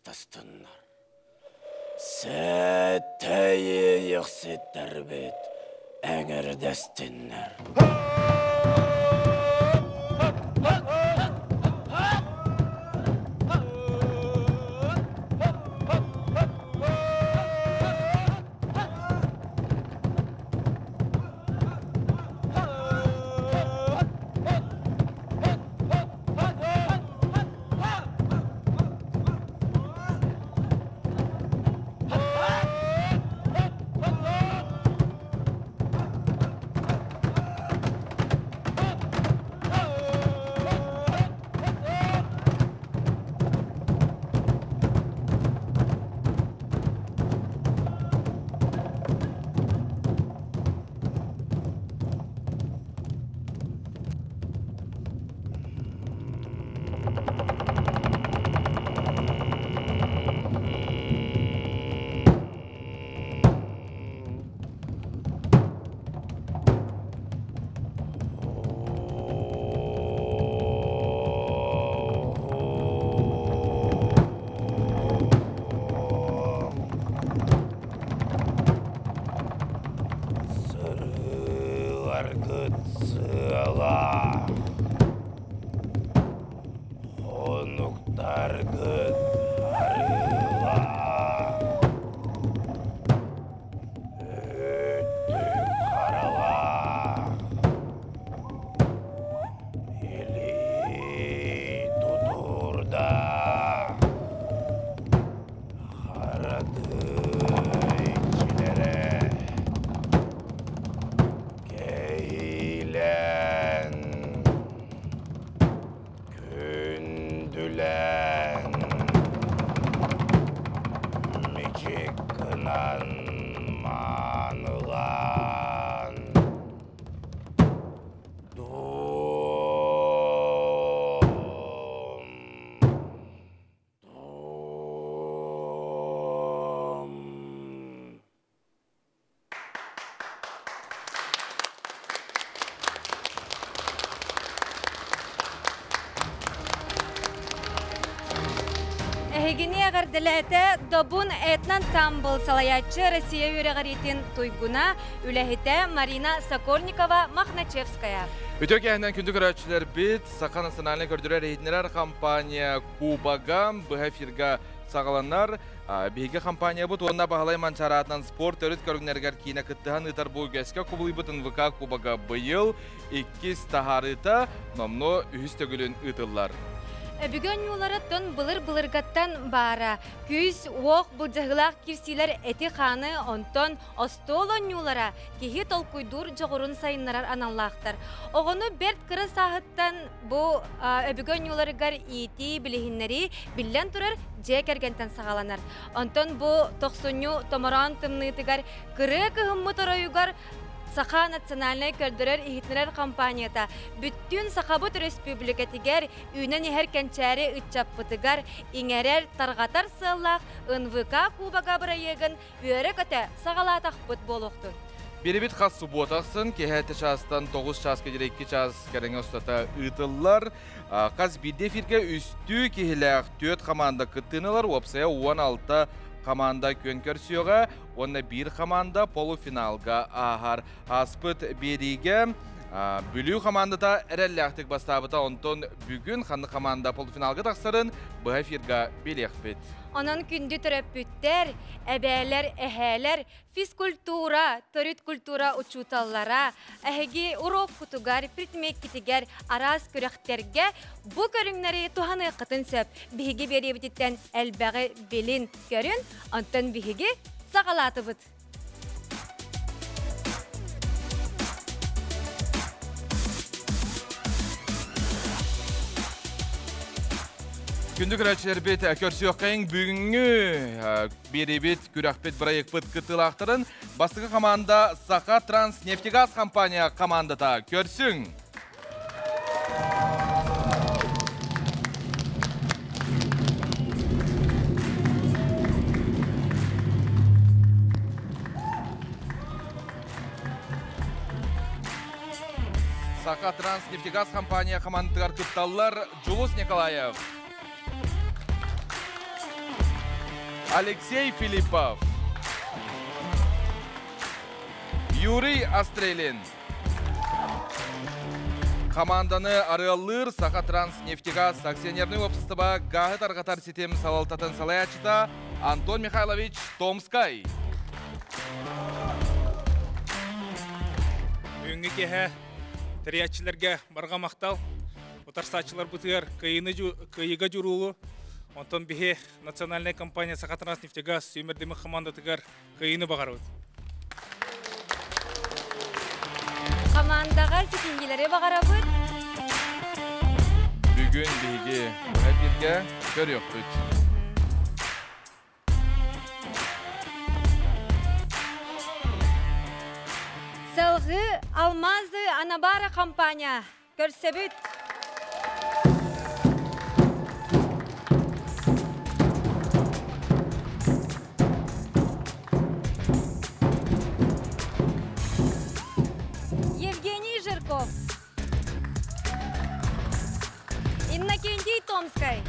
Ааттастыннар. Сэттэйиэхситтэрбит эҥэрдэстиннэр. Сырыыларгыт сыала, хонуктаргыт арыыла, өттүк харала, илии тутуурда. Харатый иччилэрэ кэһиилээн, күндүлээн, мичик гынан маанылаан Дом! Эһигини эҕэрдэлээтэ Добун этно-ансамбл салайааччы Россия үөрэҕириитин туйгуна, үлэһитэ Марина Сокольникова-Мохначевская. Үтүө киэһэнэн күндү көрөөччүлэрбит, Саха национальнай көрдөрөр иһитиннэрэр компания Кубога быһа эфирга саҕаланар. Биһиги компаниябыт уонна Баһылай Манчараатынан спорт төрүт көрүҥнэригэр киинэ кыттыһан ыытар бу үгэскэ кубулуйбут НВК Кубога быйыл иккис таһаарыыта номнуо үһүс төгүлүн ыытыллар. Өбүгэ оонньууларыттан былыр-былыргаттан баара. Күүс, уох, былдьаһыылаах кирсиилэр эти-хааны, онтон Остуол оонньуулара киһи толкуйдуур дьоҕурун сайыннарар аналлаахтар. Оҕону бэрт кыра сааһыттан бу өбүгэ оонньууларыгар иитии, билиһиннэрии биллэн турар дьиэ кэргэнтэн саҕаланар. Онтон бу тохсунньу томороон тымныытыгар кырыа кыһыммыт оройугар Саха национальнай көрдөрөр-иһитиннэрэр компанията бүттүүн Сахабыт Өрөспүүбүлүкэтигэр үүнэн иһэр кэнчээри ыччаппытыгар иҥэрэр, тарҕатар сыаллаах НВК Кубога бырайыагын үөрэ-көтө саҕалаатахпыт буолуохтун. Биэрибит хас субуота ахсын киэһэ чаастан 9 чааска диэри 2 чаас кэриҥэ устата ыытыллар. Хас биирдии эфиргэ үстүү киһилээх түөрт команда кыттыыны ылар, уопсайа 16 команда күөн көрсүөҕэ уонна биир команда полуфиналга ааһар. Ааспыт биэриигэ Бүлүү командата эрэллээхтик бастаабыта, онтон бүгүн ханнык команда полуфиналга тахсарын быһа эфирга билиэхпит. Онон күндү төрөппүттэр, эбээлэр, эһээлэр, физкультура, төрүт культура учууталлара, эһиги уруоккутугар, предмеккитигэр араас күрэхтэргэ бу көрүҥнэри туһаныаххытын сөп. Биһиги биэриэбититтэн элбэҕи билин, көрүн, онтон биһиги саҕалаатыбыт. Күндү көрөөччүлэрбит, көрсүөххэйиҥ бүгүҥҥү биэриибит, күрэхпит, бырайыакпыт кыттыылаахтарын бастакы команда Саха Транснефтегаз компания командата көрсүҥ! Саха Транснефтегаз компания командатыгар кытталлар Джулус Николаев. Алексей Филиппов. Юрий Астрелин. Команданы арыаллыыр Саха Транснефтегаз акционерный уопсастыба гааһы тарҕатар ситим салалтатын салайааччыта Антон Михайлович Томскай. Бүгүҥҥү киэһэ тэрийээччилэргэ барҕа махтал. Утарсааччыларбытыгар кыайыыны кыайыыга дьуруулу. Онтон биһи национальнай компания Сахатранснефтегаз сүүмэрдэммит хамаандатыгар кыайыыны баҕарабыт. Хамаандаҕа ситиһиилэри баҕарабыт. Бүгүн биһиги быһа эфиргэ көрүөхпүт. Салгыы Алмазы Анабара компания Көрсөбүт! Евгений Жирков. Иннокентий Томскай.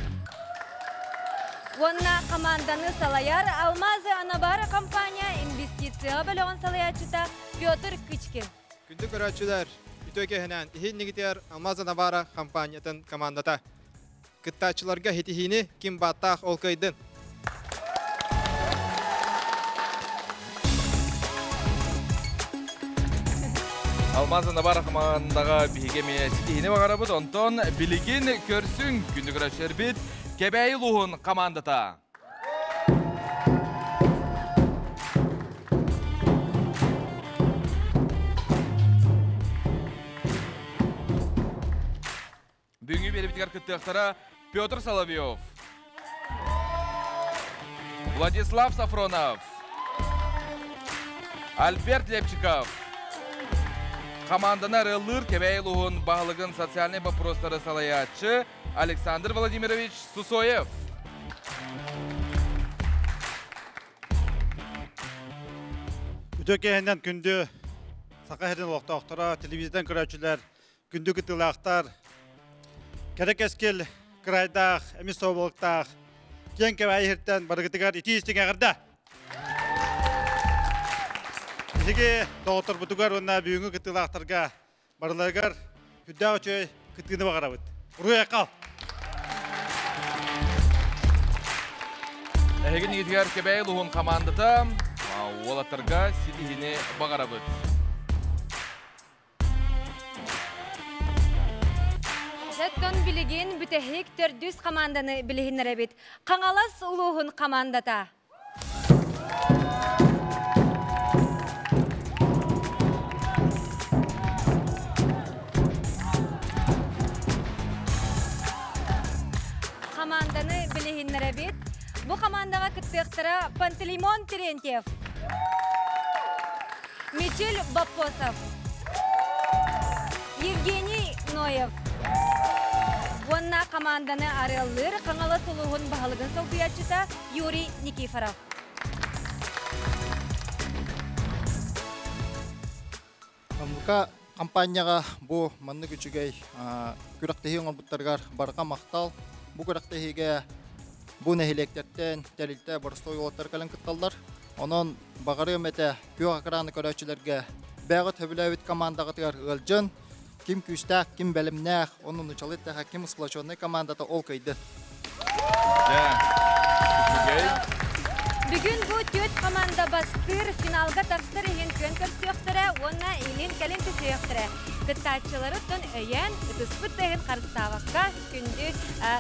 Уонна команданы салайар Алмазы Анабара компания инвестицияҕа бөлөҕүн салайааччыта Петр Кычкин. Күндү көрөөччүлэр, үтүө киэһэнэн иһин нигитигэр Алмаза Навара хампаанньатын командата. Кыттааччыларга ситиһиини ким бааттаах ол кыайдын. Алмаза Навара хамаандаҕа биһиги эмиэ ситиһиини баҕарабыт. Онтон билигин көрсүҥ күндү көрөөччүлэрбит Кэбээйи улууһун командата. Бүгүҥҥү биэрэбитигэр кыттыахтара Петр Соловьев, Владислав Сафронов, Альберт Лепчиков, команданы арыаллыыр Кэбээйи улууһун баһылыгын социальнай боппуруостары салайааччы Александр Владимирович Сусоев. Үтө киэһэнэн күндү Саха сирин олохтоохторо, телевизордан көрөөччүлэр, күндү кыттыылаахтар, кэрэ кэскил кырайдаах, эмис соболуктаах, киэҥ кэбээйи сиртэн барыгытыгар итии истиҥ эҕэрдэ! Биһиги доҕотторбутугар уонна бүгүҥҥү кыттыылаахтарга Барыларыгар сүрдээх үчүгэй кыттыыны баҕарабыт. Уруй-айхал! Эһиги нигитигэр Кэбээйи улууһун хамаандата уолаттарга ситиһиини баҕарабыт. Оттон билигин бүтэһик төрдүс команданы билиһиннэрэбит. Хаҥалас улууһун командата. Хамаанданы билиһиннэрэбит. Бу хамаандаҕа кыттыахтара Пантелеймон Терентьев, Мичил Боппосов, Евгений Ноев уонна хамаанданы арыаллыыр Хаҥалас улууһун баһылыгын солбуйааччыта Юрий Никифоров. Мука компанияҕа бу маннык үчүгэй күрэхтэһии оҥорбуттарыгар барҕа махтал. Бу күрэхтэһиигэ бу нэһилиэктэртэн тэрилтэ боростуой уолаттар кэлэн кытталлар. Онон баҕарыам этэ күөх экраны көрөөччүлэргэ бэйэҕит сөбүлээбит командаҕытыгар ыалдьын, ким күүстээх, ким бэлэмнээх, онно нучалы эттэхэ ким сплоченный командата ол кыйды. Бүгүн бу түөрт команда бастыыр финалга тахсар иһин күөн көрсүөхтэрэ уонна илин-кэлин түсүөхтэрэ. Кыттааччылары өйөөн, ытыспыт да иһин харыстаабакка күндү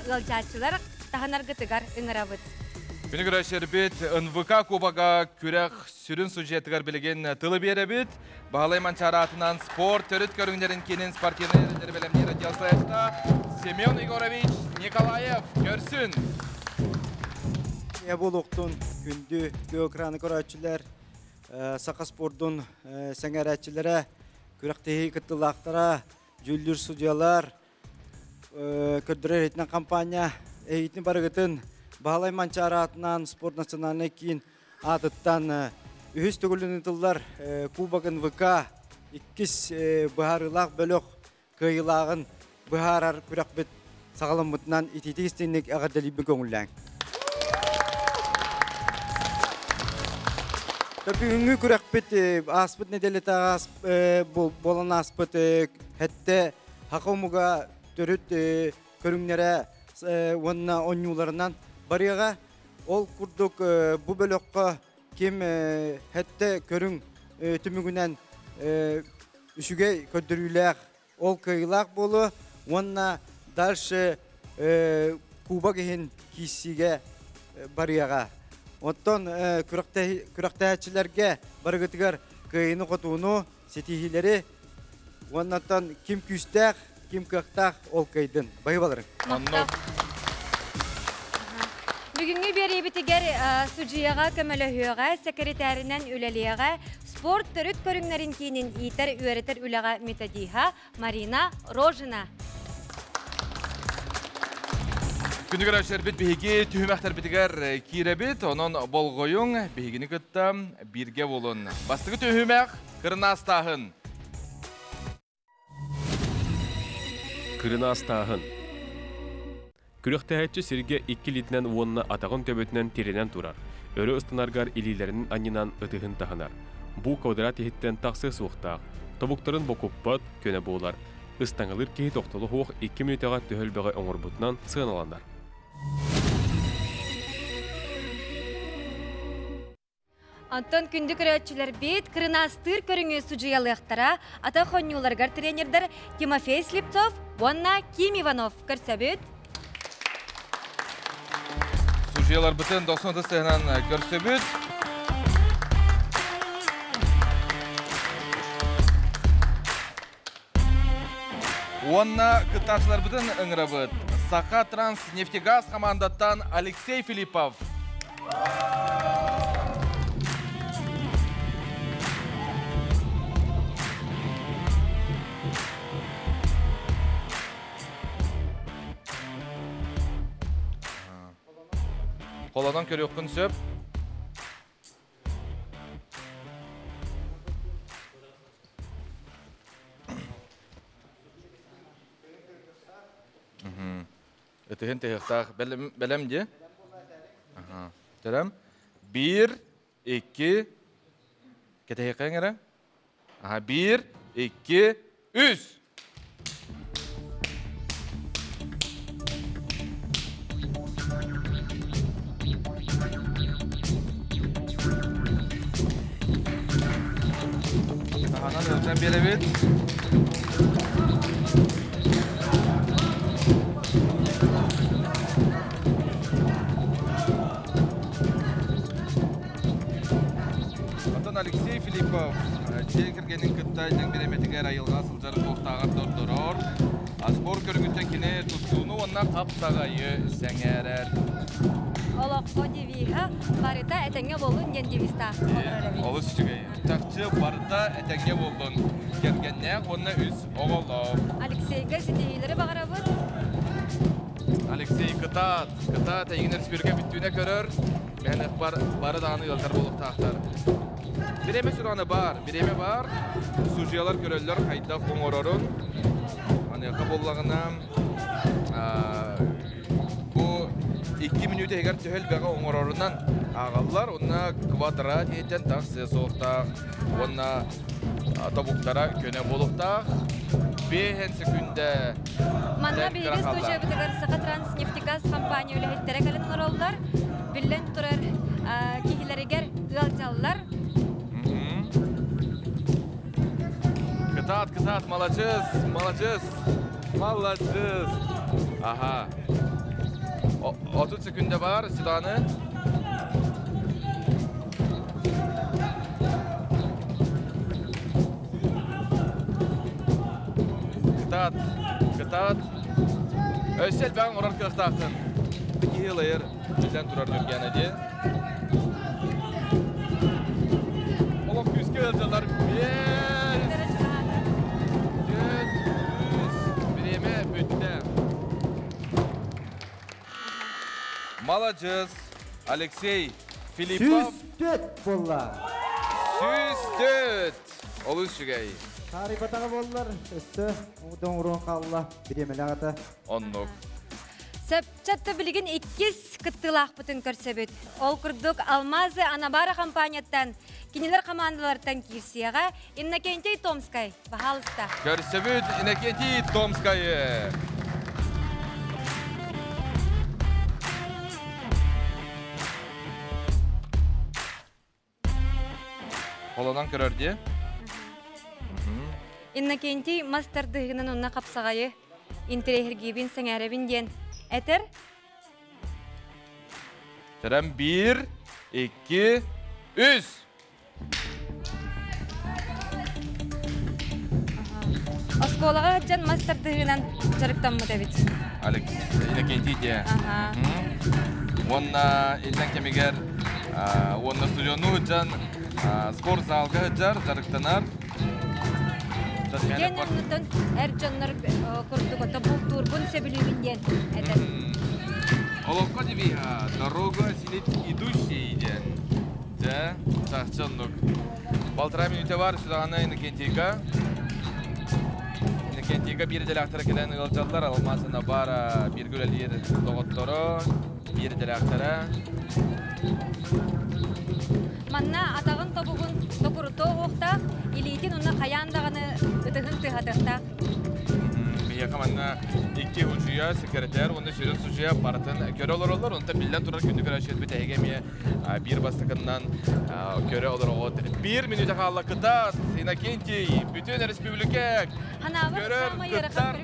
ыалдьааччылар таһынаргытыгар ыҥырабыт. Күнү көрөшербит НВК Кубога күрэх сүрүн сюжетыгар билигин тылы биэрэбит. Баһылай Манчаары аатынан спорт төрүт көрүҥнэрин киинин спортивнай эрэллэри бэлэмниир отдел салайааччыта Семен Егорович Николаев көрсүн. Ийэ буолуохтун күндү күөх экраны көрөөччүлэр, саха спордун сэҥээрээччилэрэ, күрэхтэһии кыттыылаахтара, дьүүллүүр судьуйалар, көрдөрөр иһитинэн компания эһиитин барыгытын Баһылай Манчаары аатынан спорт национальнай киин аатыттан үһүс төгүлүн ыытыллар Кубок НВК иккис быһаарыылаах бөлөх кыайыылааҕын быһаарар күрэхпит саҕаламмытынан итиитик истиҥник эҕэрдэлиибин көҥүллээҥ. Бүгүҥҥү күрэхпит ааспыт нэдиэлэтэ буолан ааспыт хэтте хака омуга төрүт көрүҥнэрэ уонна онньууларынан барыаҕа. Ол курдук бу бөлөххө ким хэтте көрүҥ түмүгүнэн үчүгэй көрдөрүүлээх ол кыайыылаах буолуо уонна дальше кубок иһин киирсиигэ барыаҕа. Оттон күрэхтэһээччилэргэ барыгытыгар кыайыыны-хотууну, ситиһиилэри уоннаттан ким күүстээх, ким кыахтаах ол кыайдын. Баһыыбаларыҥ. Оннук. Бүгүҥҥү биэриибитигэр судьуйаҕа көмөлөһүөҕэ, сэкиритээринэн үлэлиэҕэ, спорт төрүт көрүҥнэрин киинин иитэр-үөрэтэр үлэҕэ методиһа Марина Рожина. Күнү көрөөччүлэрбит биһиги түһүмэхтэрбитигэр киирэбит, онон болҕойуҥ, биһигини кытта бииргэ буолун. Бастакы түһүмэх кырынаастааһын. Кырынаастааһын. Күрэхтэһээччи сиргэ икки илиитинэн уонна атаҕын төбөтүнэн тирэнэн турар, өрө ыстанаргар илиилэрин анньынан ытыһын таһынар. Бу квадрат иһиттэн тахсыа суохтаах, тобуктарын бокуппат, көнө буолар. Ыстаҥалыыр киһи тохтоло суох икки мүнүүтэҕэ төһө элбэҕи оҥорбутунан сыаналанар. Онтон күндү көрөөччүлэрбит кырынаастыыр көрүҥү судьуйалыахтара атах оонньууларыгар тренердэр Тимофей Слепцов уонна Ким Иванов көрсөбүт. Судьуйаларбытын дохсун ытыс тыаһынан көрсөбүт. Уонна кыттааччыларбытын ыҥырабыт. Саха Транснефтегаз хамаандаттан Алексей Филиппов. Холонон көрүөххүн сөп. Ытыһын тыһыахтаах бэлэм дии. Төрөм. Биир, икки, кэтэһиэххэ эрэ. Аха, биир, икки, үс. Таһынан ылсан биэрэбит. Оттон Алексей Филиппов дьиэ кэргэнин кытта дьаҥ бириэмэтигэр айылҕа сылдьар туохтааҕар дордорор. Спорт көрүҥүттэн кини тустууну уонна хаптаҕайы сэҥээрэр. Олоххо девиһа барыта этэҥҥэ буоллун диэн девизтаах олорор эбит. Олус үчүгэй. Чахчы барыта этэҥҥэ буоллун. Кэргэннээх уонна үс оҕолоох. Алексейга ситиһиилэри баҕарабыт. Алексей кытаат, кытаат эйигин өрөспүүбүлүкэ бүттүүнэ көрөр. Мээнэхпар бары даҕаны ыалдьар буолуохтаахтар. Бириэмэ сүрэҕинэ баар, бириэмэ баар. Судьуйалар көрөллөр хайдах оҥорорун. Маныаха буоллаҕына бу икки мүнүүтэ иһигэр төһө элбэҕи оҥорорунан ааҕаллар. Уонна квадрат иһиттэн тахсыа суохтаах. Уонна тобуктара көнө буолуохтаах. Биэһэн секүндэ Манна биһиги студиябытыгар Саха Транснефтегаз компания үлэһиттэрэ кэлэн олороллор. Биллэн турар, киһилэригэр ыалдьаллар. Кытаат, кытаат, маладьыас, маладьыас, маладьыас. Аха. 30 секүндэ бар, Светлана. Кытаат, кытаат. Өссө элбэҕин оҥорор кыахтааххын. Киһи ылайар, дьисэн турар Ньургиана диэн. Олох күүскэ ыалдьаллар. Биэс, түөрт, үс, бириэмэ бүттэ. Маладьыас, Алексей Филиппов. 104 буолла. 104. Олус үчүгэй. Таарыйбатаҕа буоллар, өссө оҥоруон хаалла бириэмэлээх ата. Оннук. Сөпчөттө билигин иккис кыттыылаахпытын көрсөбүт. Ол курдук Алмазы Анабара компанияттан Кинилэр хамаандаларыттан киирсиэҕэ Иннокентий Томскай. Баһаалыста. Көрсөбүт Иннокентий Томскайы. Холонон көрөр дии. Иннокентий мас тардыһыгынан онно хапсаҕайы интэриэһиргиибин сэҥээрэбин диэн этэр. Төрөн биир, икки, үс. Оскуолаҕа сылдьан мас тардыһыынан дьарыктаммыт эбит. Алекс Иннокентий диэ. Уонна иллэҥ кэмигэр уонна студиону сылдьан спортзалга сылдьар, дьарыктанар. Диэн оннуттан эр дьоннор курдук ото бултуурбун сөбүлүүбүн диэн этэр. Олоххо девиһа «Дорога осилит идущий» диэн. Дьэ, чахчы оннук. Полтора минута бар, сүрэҕинэ Иннокентийга. Иннокентийга биир идэлээхтэрэ кэлэн ыалдьаллар, Алмаз Набара бииргэ үлэлиир доҕотторо, биир идэлээхтэрэ. Манна атаҕын тобугун токурутуо уохтаах, илиитин уонна хайаан даҕаны ытыһын тыаһатыахтаах. Биһиэхэ манна икки судьуйа, секретарь уонна сүрүн судьуйа барытын көрө олороллор. Онтон биллэн турар күндү көрөөччүлэрбит эһиги эмиэ биир бастакыннан көрө олороҕут. Биир мүнүүтэ хаалла кытаат, Иннокентий, бүтүн республика көрөр, кыттар.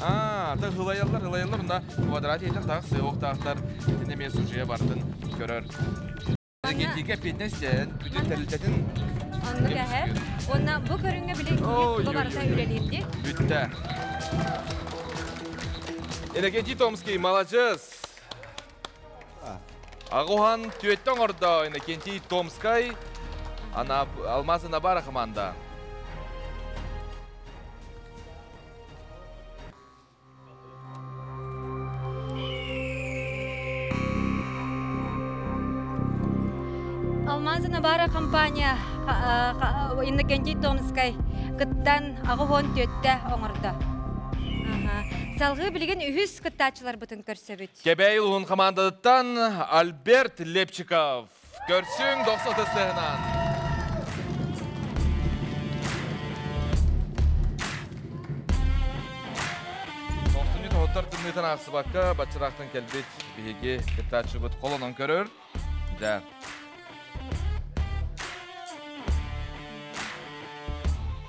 Аа, та ылайаллар, ылайаллар, мында квадрат етен тағы сыйоқтақтар, итинне мен судьуйа бартын көрөр. Иннокентийге петнестен, бүтүн тэрилтэтин Оннук эһэ. Уонна бу көрүҥҥэ били киһи туга барыта үлэлиирди. Бүттэ. Иннокентий Томский, молодец! Аҕуһан түөттэ оҥордо Иннокентий Томскай, Алмаз Набара команда. Алмазы Набара компания Иннокентий Томскай кыттан 84-тэ оҥордо. Салгыы билигин үһүс кыттааччыларбытын көрсөбүт. Кэбээй улуһун командатыттан Альберт Лепчиков. Көрсүҥ 90 сыһынан. Тохсунньу тоһуттар тымныытын аахсыбакка баччыраахтан кэлбит биһиги кыттааччыбыт холонон көрөр. Дьэ.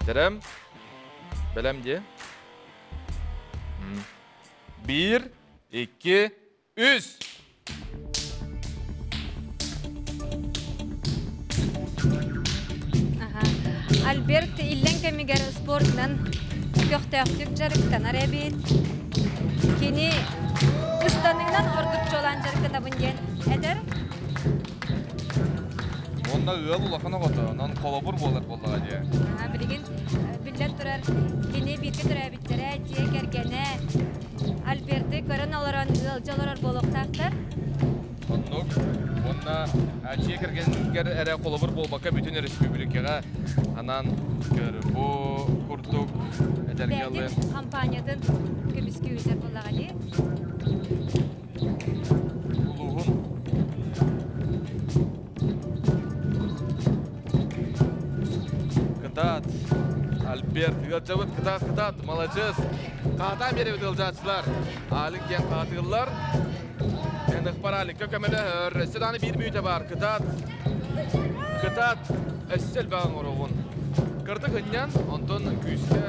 Дьэрэм, бэлэм дии. Биир, икки, үс! Альберт иллэҥ кэмигэр спортунан көхтөөхтүк дьарыктанар эбит. Кини ыстаныынан ордук чуолаан дьарыктанабын диэн этэр. Уонна ыал улахан оҕото, онон холобур буолар буоллаҕа дии. Билигин биллэн турар, кини бииргэ төрөөбүттэрэ, дьиэ кэргэнэ, Альберты көрөн олорон ыалдьа олорор буолуохтаахтар. Оннук. Уонна дьиэ кэргэнгэр эрэ холобур буолбакка бүтүн өрөспүүбүлүкэҕэ анаан көр бу курдук этэргэ Бэйэтин компаниятын көмүскүү сылдьар буоллаҕа дии. Улууһун Кытаат, Альберт, ыалдьабыт, кытаат, кытаат, маладьыас. Хаатаан биэрэбит ыалдьааччылар. Аалик диэн хаатыыллар. Эн Аликка көмөлөһөр. Өссө даҕаны биир мүнүүтэ баар. Кытаат, кытаат, өссө элбэҕи оҥоруоҕун. Кырдык ынньан, онтон күүскэ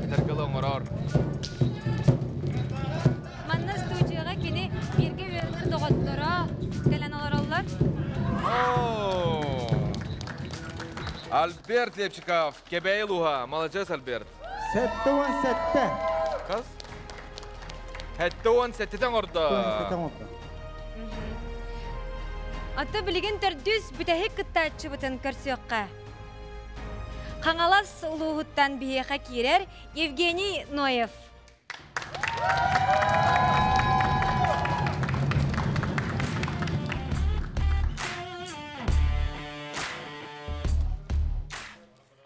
этэргэ оҥорор. Манна студияҕа кини бииргэ үөрэнэр доҕотторо кэлэн олороллор. Альберт Лепчиков, Кэбээйи улууһа. Маладьыас, Альберт. 77. Хас? 77-тэн оҥордо. оҥордо. Аты билигин төрдүс бүтэһик кыттааччыбытын көрсүөххэ. Хаҥалас улууһуттан биһиэхэ киирэр Евгений Ноев.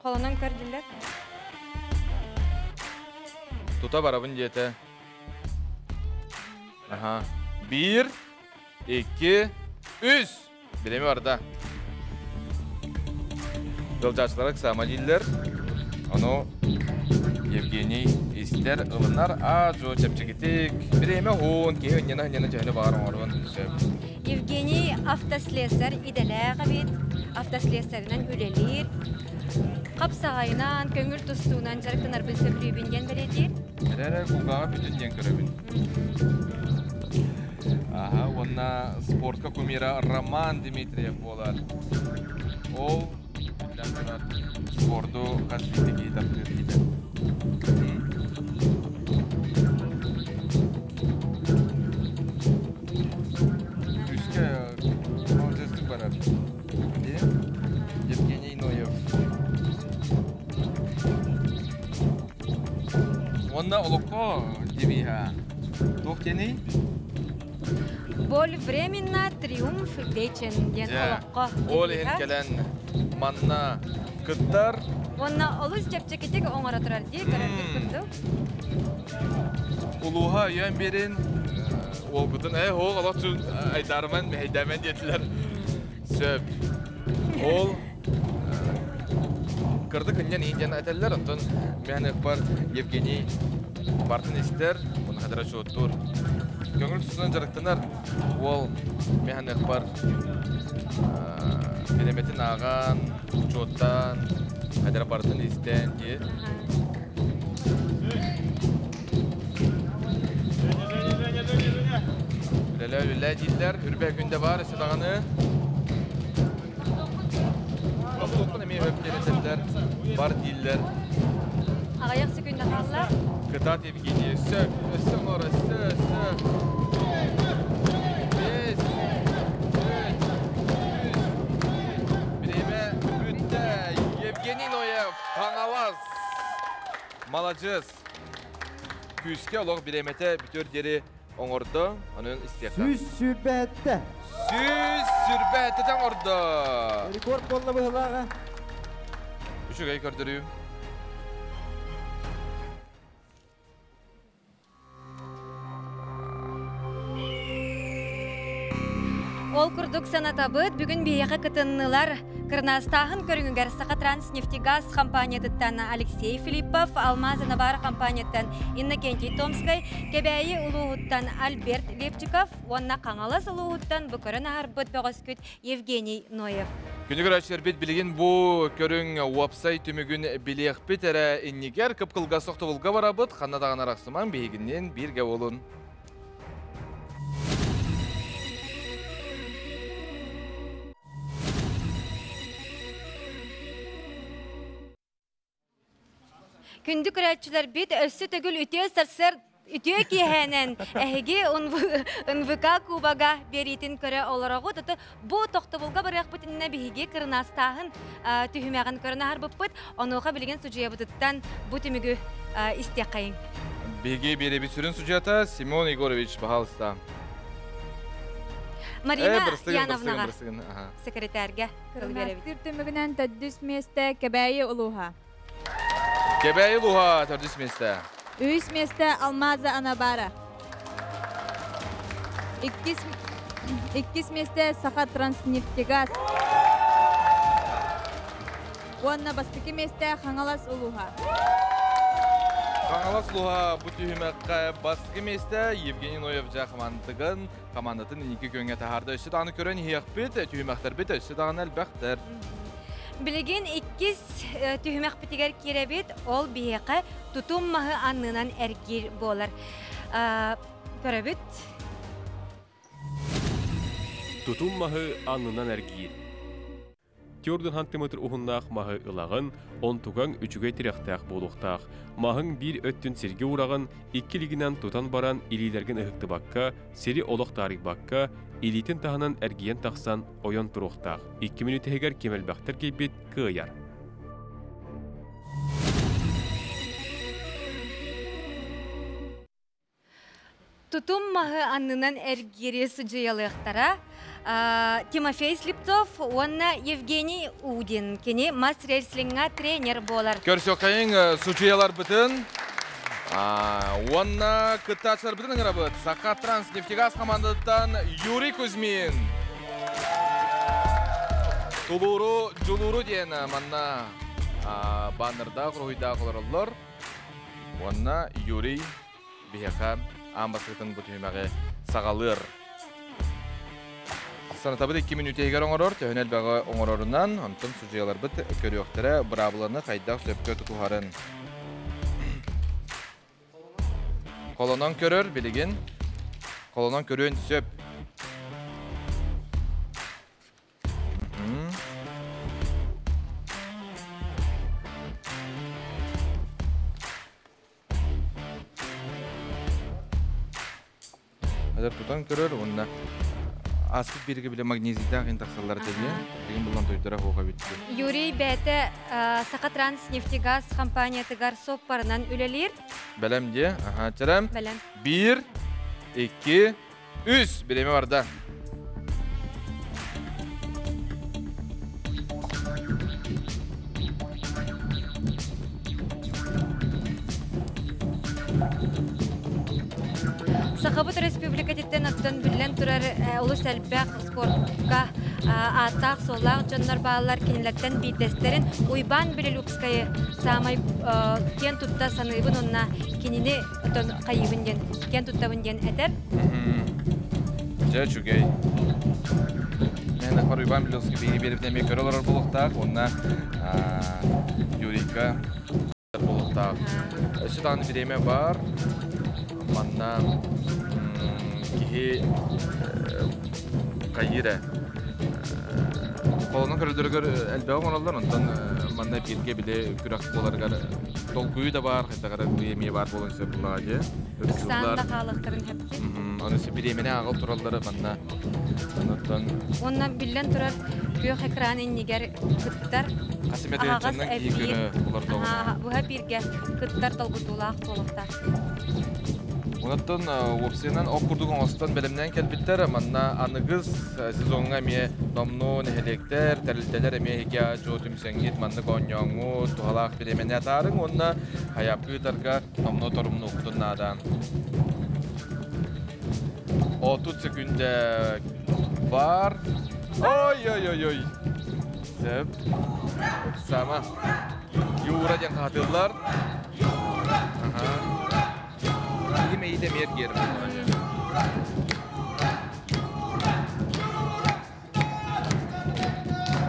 Холонон көрдүлэр. Тута барабын диэтэ. Аха. Биир, икки, үс. Билеми барда. Ыалдьааччылара ыксаама дииллэр. Ону Евгений истэр, ылынар, аа-дьуо чэпчэкитик, бириэмэ уһун, киһи ынньана-ынньана төһөнү баҕар оҥоруон сөп. Евгений автослесарь идэлээх эбит, автослесарынан үлэлиир. Хапсаҕайынан, көҥүл тустуунан дьарыктанарбын сөбүлүүбүн диэн бэлиэтиир. Эрэ эрэ кулгааҕа бүтүн диэн көрөбүн. Аха, уонна спортка кумира Роман Дмитриев буолар. Ол, биллэн турар, спорду хас биирдии киһи таптыыр киһитэ. Күүскэ маладьыастык барар. Евгений Ноев. Уонна олоххо девиһа туох диэний? Боль временно, триумф вечен диэн олоххо Ол иһин кэлэн манна кыттар. Уонна олус чэпчэкитик оҥоро турар дии көрөргүт курдук. Улууһа өйөөн биэрин уолгутун ээ оһох олох айдаарыман мэһэйдээмэн диэтилэр. Сөп. Ол кырдык ынньан иин диэн этэллэр, онтон мин ыкпар Евгений бартын истэр, уонна хатара чуоттуур. Көҥүл тустунан дьарыктанар уол мин ыкпар бириэмэтин ааҕан, учуоттаан, хатара бартын истэн дии. Үлэлээ үлэлээ дииллэр, үрбэ күндэ баар өссө даҕаны. Тохтуохпун эмиэ өп диэн этэллэр, бар дииллэр. Аҕыйах секунда хаалла. Кытаат Евгений, өссө, өссө оҥор, өссө, өссө. Бес, үч, үс. Бириэмэ бүттэ. Евгений Ноев, Хаҥалас. Маладьыас. Күүскэ олох бириэмэтэ бүтүөр диэри оҥордо. Онон истиэххэ. 127. 127 оҥордо. Рекорд буолла быһылааҕа. Үчүгэй көрдөрүү. Ол курдук санатабыт, бүгүн биһиэхэ кытыннылар Кырнаастааһын көрүҥүгэр Сахатранснефтегаз компаниятыттан Алексей Филиппов, Алмаз Анабар компанияттан Иннокентий Томскай, Кэбээйи улууһуттан Альберт Левчиков уонна Хаҥалас улууһуттан бу көрөн аһарбыт бөҕөскүт Евгений Ноев. Күнү көрөөччүлэрбит билигин бу көрүҥ уопсай түмүгүн билиэхпит эрэ иннигэр кып-кылгас тохтобулга барабыт, ханна даҕаны арахсымаҥ, биһигинниин бииргэ буолун. Күндү көрөөччүлэрбит өссө төгүл үтүө сарсыар үтүө киэһээнэн эһиги НВК Кубога биэриитин көрө олороҕут. Ото бу тохтобулга барыахпыт иннинэ биһиги кырынаастааһын түһүмэҕин көрөн аһарбыппыт. Онуоха билигин судьуйабытыттан бу түмүгү истиэххэйиҥ. Биһиги биэрэбит сүрүн судьуйата Семен Егорович, пожалуйста. Марина Яновнаҕа секретарьга тыл биэрэбит. Кырнаастыыр түмүгүнэн төрдүс миэстэ Кэбээйи улууһа. Кэбээйи улууһа төрдүс миэстэ. Үһүс миэстэ Алмаза Анабара. Иккис, иккис миэстэ Саха Транснефтегаз. Уонна бастакы миэстэ Хаҥалас улууһа. Хаҥалас улууһа бу түһүмэххэ бастакы миэстэ Евгений Ноев дьэ хамаандатын хамаандатын инники күөҥҥэ таһаарда. Өссө даҕаны көрөн иһиэхпит, түһүмэхтэрбит өссө даҕаны элбэхтэр. Билигин иккис түһүмэхпитигэр киирэбит. Ол биһиэхэ тутум маһы аннынан эргиир буолар. Көрөбүт. Тутум маһы аннынан эргиир. Түөрт сантиметр уһуннаах маһы ылаҕын, онтугаҥ үчүгэй тирэхтээх буолуохтаах. Маһыҥ биир өттүн сиргэ уураҕын, икки илиигинэн тутан баран илиилэргин ыһыктыбакка, сири олох таарыйбакка, илиитин таһынан эргийэн тахсан ойон туруохтаах. Икки мүнүүтэ иһигэр ким элбэхтэр киирбит кыайар. Тутум маһы аннынан эргиири судьуйалыахтара Тимофей Слепцов уонна Евгений Удин. Кини мас рестлиҥҥа тренер буолар. Көрсүөххэйиҥ судьуйаларбытын уонна кыттааччыларбытын ыҥырабыт. Саха Транснефтегаз командатыттан Юрий Кузьмин. Тулууру, дьулууру диэн манна баннердаах, уруһуйдаах олороллор. Уонна Юрий биһиэхэ аан бастакытын бу түһүмэҕи саҕалыыр. Санатабыт 2 мүнүүтэ оҥорор, төһөнү элбэҕи оҥорорунан, онтон судьуйаларбыт көрүөхтэрэ быраабыланы хайдах сөпкө тутуһарын. Холонон көрөр билигин, холонон көрүөн сөп. Азар тутан көрөр уонна ааспыт бииргэ биле магнезийдаах ин тахсаллар тэбиэ. Билигин булан тойдора хуоха бүттү. Юрий бэйэтэ Сахатранс нефтегаз компаниятыгар соппарынан үлэлиир. Бэлэм дии. Аха, чэрем. Бэлэм. Биир, икки, үс. Бириэмэ барда. Сахабыт Республикатыттан оттон биллэн турар олус элбэх спортка ааттаах-суоллаах дьоннор бааллар. Кинилэртэн биирдэстэрин Уйбаан Белолюбскайы саамай киэн тутта саныыбын уонна кинини оттон хайыыбын диэн киэн туттабын диэн этэр. Дьэ, үчүгэй. Мен ахар Уйбаан Белолюбский биһиги биэрбитин эмиэ көрө олорор буолуохтаах уонна Юрийка буолуохтаах. Өссө даҕаны бириэмэ бар. Манна киһи хайыыр ээ. Холонон көрөллөрүгэр элбэҕи оҥороллор, онтон манна бииргэ били күрэх буоларыгар толкуйу да баар, хайдах эрэ эмиэ баар буолан сөп буллаҕа дии. Ыксаан да хаалыахтарын сөптүк. Аны бириэмэни ааҕал тураллара манна. Онуттан Уонна биллэн турар күөх экран иннигэр кыттар Хас эмэ тыһыынчаннан киһи көрө олордоҕуна. Быһа бииргэ кыттар долгутуулаах буолуохтаах. Онтон уопсайынан ох курдук оҥостон бэлэмнээн кэлбиттэр. Манна аныгыс сезоҥҥа эмиэ номнуо нэһилиэктэр, тэрилтэлэр эмиэ эһиги дьуо түмсэҥҥит маннык оонньооҥҥут, туһалаах бириэмэни атаарыҥ уонна хайаапкы ыытарга номнуо торумнуоххутун наада. 30 секүндэ бар. Ой-ой-ой-ой. Сөп. Сама. Юра диэн хаатыллар. Аха. Ким эйиде мергер.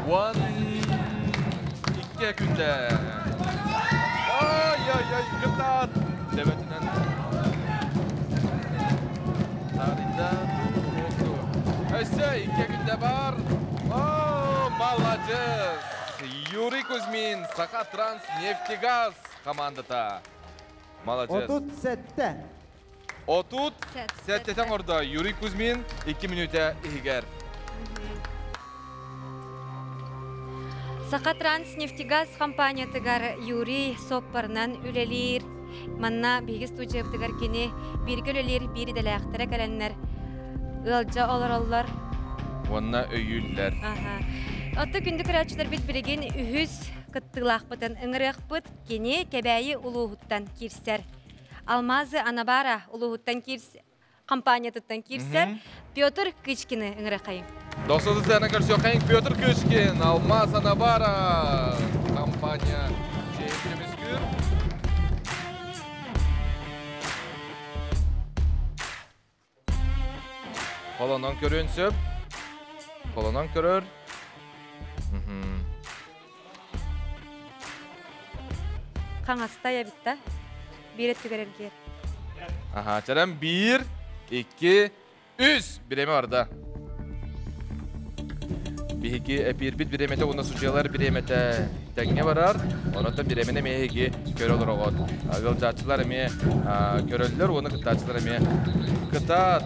One, икки күндэ. Ой-ой-ой, кытаат. Төбөтүнэн. Тарыйда. Өссө икки күндэ бар. О, молодец! Юрий Кузьмин, Саха Транс Нефтегаз командата. Молодец. 37. 37 оҥордо Юрий Кузьмин 2 мүнүүтэ иһигэр. Саха Транснефтегаз компаниятыгар Юрий соппарынан үлэлиир. Манна биһиги студиябытыгар кини бииргэ үлэлиир биир идэлээхтэрэ кэлэннэр ыалдьа олороллор. Уонна өйүүллэр. Аха. Отто күндү көрөөччүлэрбит билигин үһүс кыттыылаахпытын ыҥырыахпыт. Кини Кэбээйи улууһуттан киирсэр. Алмазы Анабара улууһуттан киирс компаниятыттан киирсэр Петр Кычкины ыҥырахайын. Досуду сцена көрсүөххэйин Петр Кычкин, Алмаз Анабара компания чиэһин Холонон көрүөн сөп. Холонон көрөр. Хаҥастай эбит да. Биир өттүгэр эргиэр. Аха, чарам биир, икки, үс. Бириэмэ барда. Биһиги эпиирбит бириэмэтэ уонна судьуйалар бириэмэтэ тэҥҥэ барар. Онон бириэмэни эмиэ эһиги көрө олороҕут. Ыалдьааччылар эмиэ көрөллөр уонна кыттааччылар эмиэ кытаат.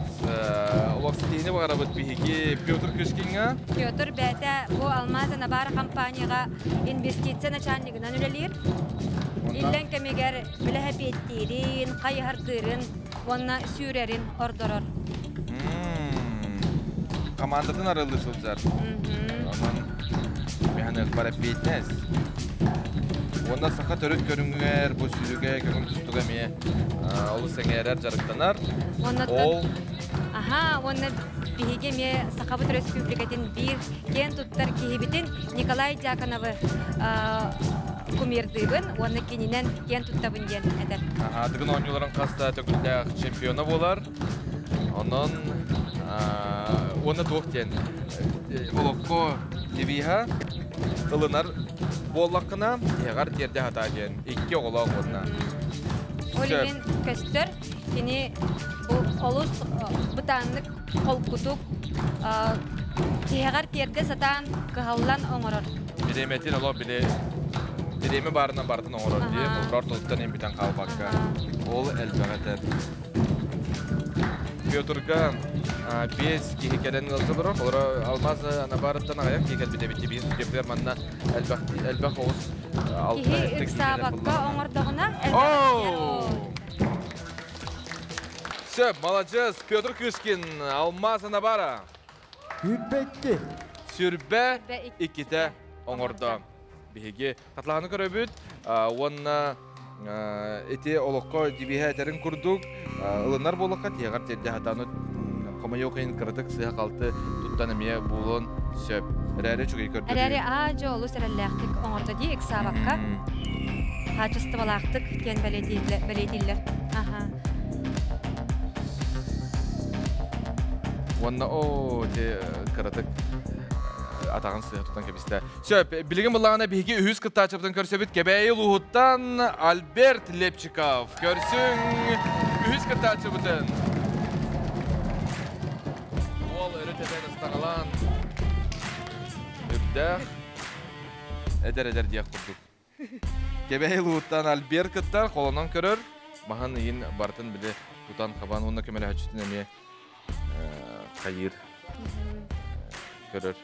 Олох ситиһиини баҕарабыт биһиги Петр Кышкиҥҥа. Петр бэйэтэ бу Алмаз Анабара компанияҕа инвестиция начальнигынан үлэлиир. Иллэҥ кэмигэр билэһэпиэттиирин, хайыһардыырын уонна сүүрэрин ордорор. Командатын арыллыы сылдьар. Онон механизм бар эппиэтинэс. Уонна саха төрүт көрүҥүгэр, бу сүүрүгэ, көҥүл тустууга эмиэ олус сэҥээрэр, дьарыктанар. Ол Аха, уонна биһиги эмиэ Сахабыт Өрөспүүбүлүкэтин биир киэн туттар киһибитин Николай Дьяконовы кумирдыыбын уонна кининэн киэн туттабын диэн этэр. Аха, Дыгын оонньууларын хас да төгүллээх чемпиона буолар. Онон уонна туох диэн олоххо девиһа ылынар буоллаххына тиһэҕэр тиэрдэ сатаа диэн икки оҕолоох уонна. Ол иһин көстөр кини бу олус бытааннык холкутук тиһэҕэр тиэрдэ сатаан кыһаллан оҥорор. Бириэмэтин олох били бириэмэ баарынан барытын оҥорор дии, олорор тылыттан эмбитэн хаалбакка. Ол элбэҕи этэр. Петрга биэс киһи кэлэн ыалдьаллар. Олоро алмаз анабарыттан аҕыйах киһи кэлбит эбит. Биир судьябытыгар манна элбэх элбэх оҕус Киһи ыксаабакка оҥордоҕуна Сөп, маладьыас, Петр Кышкин, Алмаз Анабара. Сүрбэ икки. Сүрбэ иккитэ оҥордо. Биһиги Хатлааны көрөбүт уонна ити олоххо дибиһэ этэрин курдук ылынар буоллахха тиһэҕэр тиэрдэ сатаан хомойуох иһин кыратык сыыһа-халты туттан эмиэ буолуон сөп. Эрээри үчүгэй көрдөрүү. Эрээри аа-дьуо олус эрэллээхтик оҥордо дии ыксаабакка хаачыстыбалаахтык диэн бэлиэтииллэр. Аха. Уонна оо ити кыратык атаҕын сыыһа тутан кэбистэ. Сөп, билигин былаана биһиги үһүс кыттааччыбытын көрсөбүт Кэбээйи улууһуттан Альберт Лепчиков. Көрсүҥ үһүс кыттааччыбытын. Уол өрө тэбэн ыстаҥалаан үрдээх эдэр-эдэр диэх курдук. Кэбээйи улууһуттан Альберт кыттар, холонон көрөр, маһын ыйын барытын били тутан-хабан уонна көмөлөһөөччүтүн эмиэ хайыыр көрөр.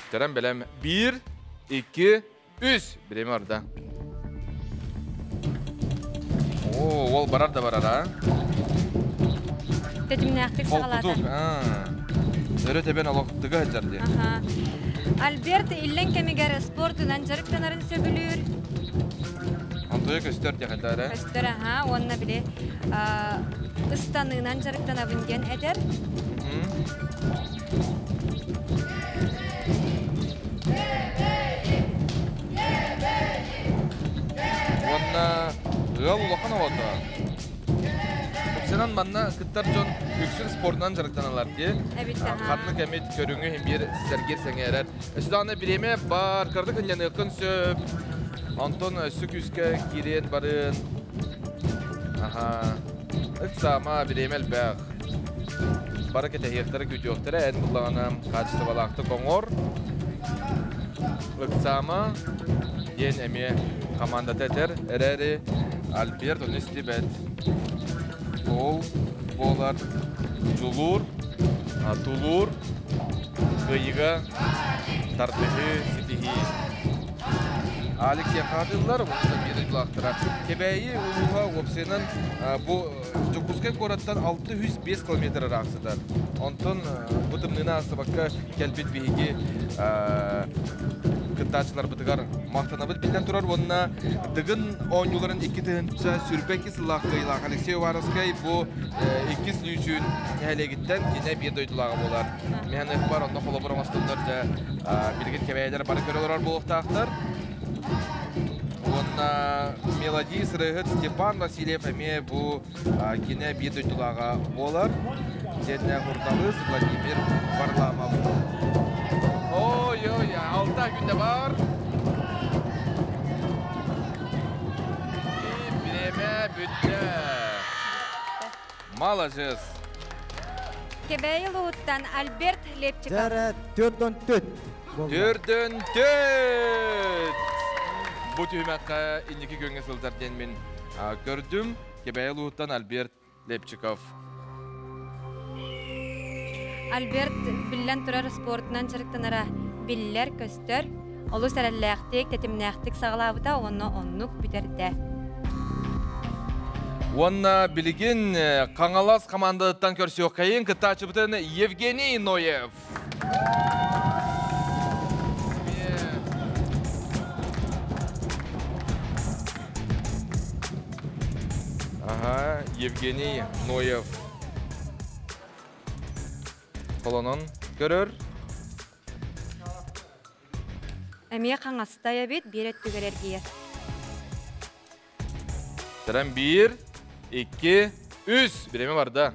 Тэрэн бэлэм. Биир, икки, үс. Бириэмэ барда. Оо, уол барар да барар, а? Тэтимнээхтик саҕалаата. Өрө тэбэн олох тыга сылдьар дии. Альберт иллэҥ кэмигэр спордунан дьарыктанарын сөбүлүүр. Антоя көстөр диэхэтэ эрэ. Көстөр, аха, уонна били ыстаныынан дьарыктанабын диэн этэр. Уонна ыал улахан оҕото. Тупсанан манна кыттар дьон үксүн спордунан дьарыктаналлар дии. Ханнык эмит көрүҥү иһин биир сэргиир сэҥээрэр. Өссө даҕаны бириэмэ бар, кыратык ынньаныаххын сөп. Онтон өссө күүскэ киириэн барын. Аха. Ыксаама, бириэмэ элбэх. Бары кэтэһиэхтэрэ, күүтүөхтэрэ, эн буллаҕына хаачыстыбалаахтык оҥор. Ыксаама диэн эмиэ хамаандата этэр эрээри Альберт ону истибэт. Ол буолар дьулуур, тулуур, кыайыыга тардыһыы, ситиһии. Алик Яхатыллар уонна биир дойдулаахтара. Кэбээйи улууһа уопсайынан бу Дьокуускай куораттан 605 километр ыраах сытар. Онтон бу тымныыны аастыбакка кэлбит биһиги кыттааччыларбытыгар махтанабыт биллэн турар уонна Дыгын оонньууларын 2022 сыллаах кыайыылаах Алексей Уваровскай бу иккис лүүчүүн нэһилиэгиттэн кинэ биир дойдулааҕа буолар. Миһэн бар онно холобур оҥостоннор дьэ билигин кэбээйилэр бары көрө олорор буолуохтаахтар. Уонна мелодист ырыаһыт Степан Васильев эмиэ бу кинэ биир дойдулааҕа буолар. Дьиэннэ хурдалыс Владимир Варламов. Ой-ой, алта күндэ бар. Бириэмэ бүттэ. Маладьыас. Кэбээйи улууһуттан Альберт Лепчиков. Дьэ, төрдөн төт. Төрдөн төт! Бу түһүмэххэ инники күөҥҥэ сылдьар диэн мин көрдүм. Кэбээйи улууһуттан Альберт Лепчиков. Альберт биллэн турар спортунан дьарыктанара биллэр, көстөр. Олус эрэллээхтик, тэтимнээхтик саҕалаабыта уонна оннук бүтэрдэ. Уонна билигин Хаҥалас хамаандатыттан көрсүөххэйин кыттааччыбытын Евгений Ноев. Ага, Евгений Ноев. Холонон көрөр. Эмиэ хаҥастай эбит, биир өттүгэр эргийэр. Тэрэн биир, икки, үс. Бириэмэ барда.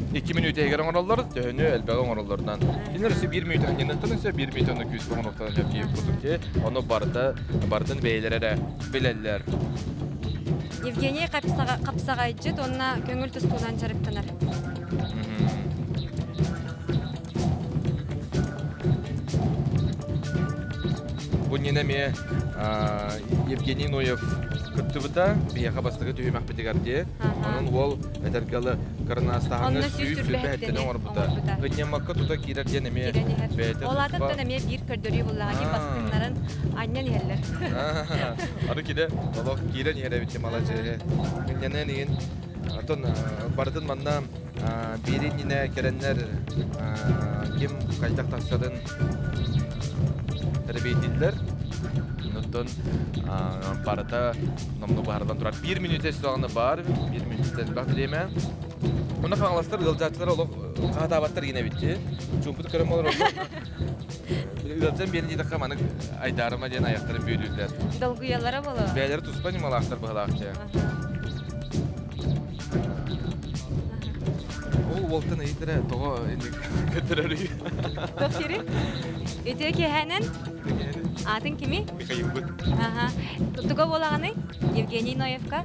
Икки мүнүүтэ иһигэр оҥороллор, төһөнү элбэҕи оҥороллорунан. Кинилэр өссө биир мүнүүтэ анньыныахтарын сөп, биир мүнүүтэ онно күүскэ оҥоруохтарын сөп диир курдук дии. Ону барыта, барытын бэйэлэрэ эрэ билэллэр. Евгений хапсаҕайдьыт уонна көҥүл тустуунан дьарыктанар. Бу иннинэ эмиэ Евгений Ноев кыттыбыта биһиэхэ бастакы түһүмэхпитигэр дии. Онон уол этэргэ кырнаастаһаҥҥа 127-ни оҥорбута. Ынньаммакка тута киирэр диэн эмиэ бэйэтэ Ол аатыттан эмиэ биир көрдөрүү буллаҕа дии бастыҥнарын анньан иһэллэр. Аны кини олох киирэн иһэр эбит маладьыаһы. Ынньаныан иһин Оттон барытын манна биир иннинэ кэлэннэр ким хайдах тахсарын тэрэбиэйдииллэр. Оттон барыта номнуо быһаарыллан турар. Биир мүнүүтэ сүрэҕинэ баар, биир мүнүүтэ элбэх бириэмэ. Онно хаҥаластар ыалдьааччылар олох хаһытаабаттар гинэ эбит дии. Чуумпутук көрөн олороллор. Ыалдьан биэрин диэтэххэ маннык айдаарыма диэн айахтарын бүөлүүллэр. Долгуйаллара буолуо. Бэйэлэрэ туспа ньымалаахтар быһылаах дьэ. Ол уолтан ыйытара тоҕо инник көтөрөрүй? Туох дири? Үтүө киэһээнэн. Аатын кими? Михаилбыт. Аха. Туга буолаҕыный? Евгений Ноевка.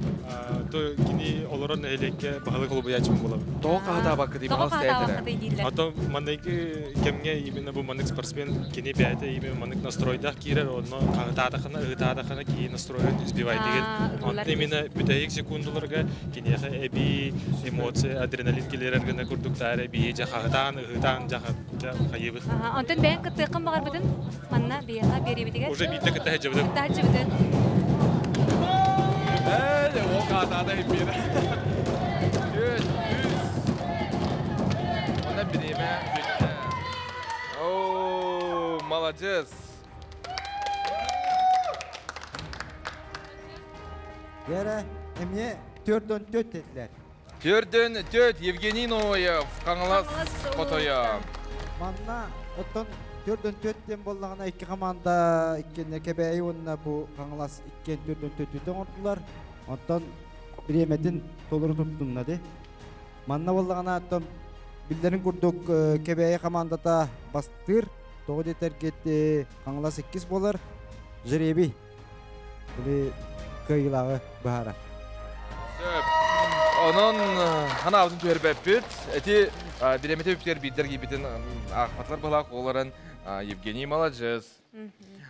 То кини олорор нэһилиэккэ баһылык холбуйааччымын буолабын. Тоҕо хаһытаабаккытый? Тоҕо хаһытаабаккытый дииллэр. А то манныгы кэмҥэ именно бу маннык спортсмен кини бэйэтэ именно маннык настройдаах киирэр, онно хаһытаатахына, ыһытаатахына киһи настройун сбивайдыгын. Онтон именно бүтэһик секундаларга киниэхэ эбии эмоция, адреналин киллэрэр гына курдук таары эбии дьэ хаһытаан, ыһытаан дьэ хайыыбыт. Онтон бэйэҥ кыттыаххын баҕарбытын манна биһиэхэ биэриибитигэр. Уже биирдэ кытта сылдьыбытым. Кытта сылдьыбытын. Ээ, ол хаатаата биэрэ. Түөрт, үс. Онно бириэмэ бүттэ. Оо, маладьыас. Гера эмиэ төрдөн төт этилэр. Төрдөн төт Евгений Ноев, Хаҥалас хотойо. Манна оттон төрдөн төт диэн буоллаҕына икки команда иккиэннэ Кэбээйи уонна бу Хаҥалас иккиэн төрдөн төттүтэ оҥордулар. Оттон бириэмэтин толору туттунна ди. Манна буоллаҕына оттон биллэрин курдук Кэбээйи командата бастыыр. Тоҕо диэтэргит Хаҥалас иккис буолар. Жребий били кыайыылааҕы быһаарар. Сөп. Онон ханаабытын түһэрбэппит. Эти бириэмэтэ үптэр биирдэр киирбитин аахпатылар быһалаах олорон Евгений маладьыас.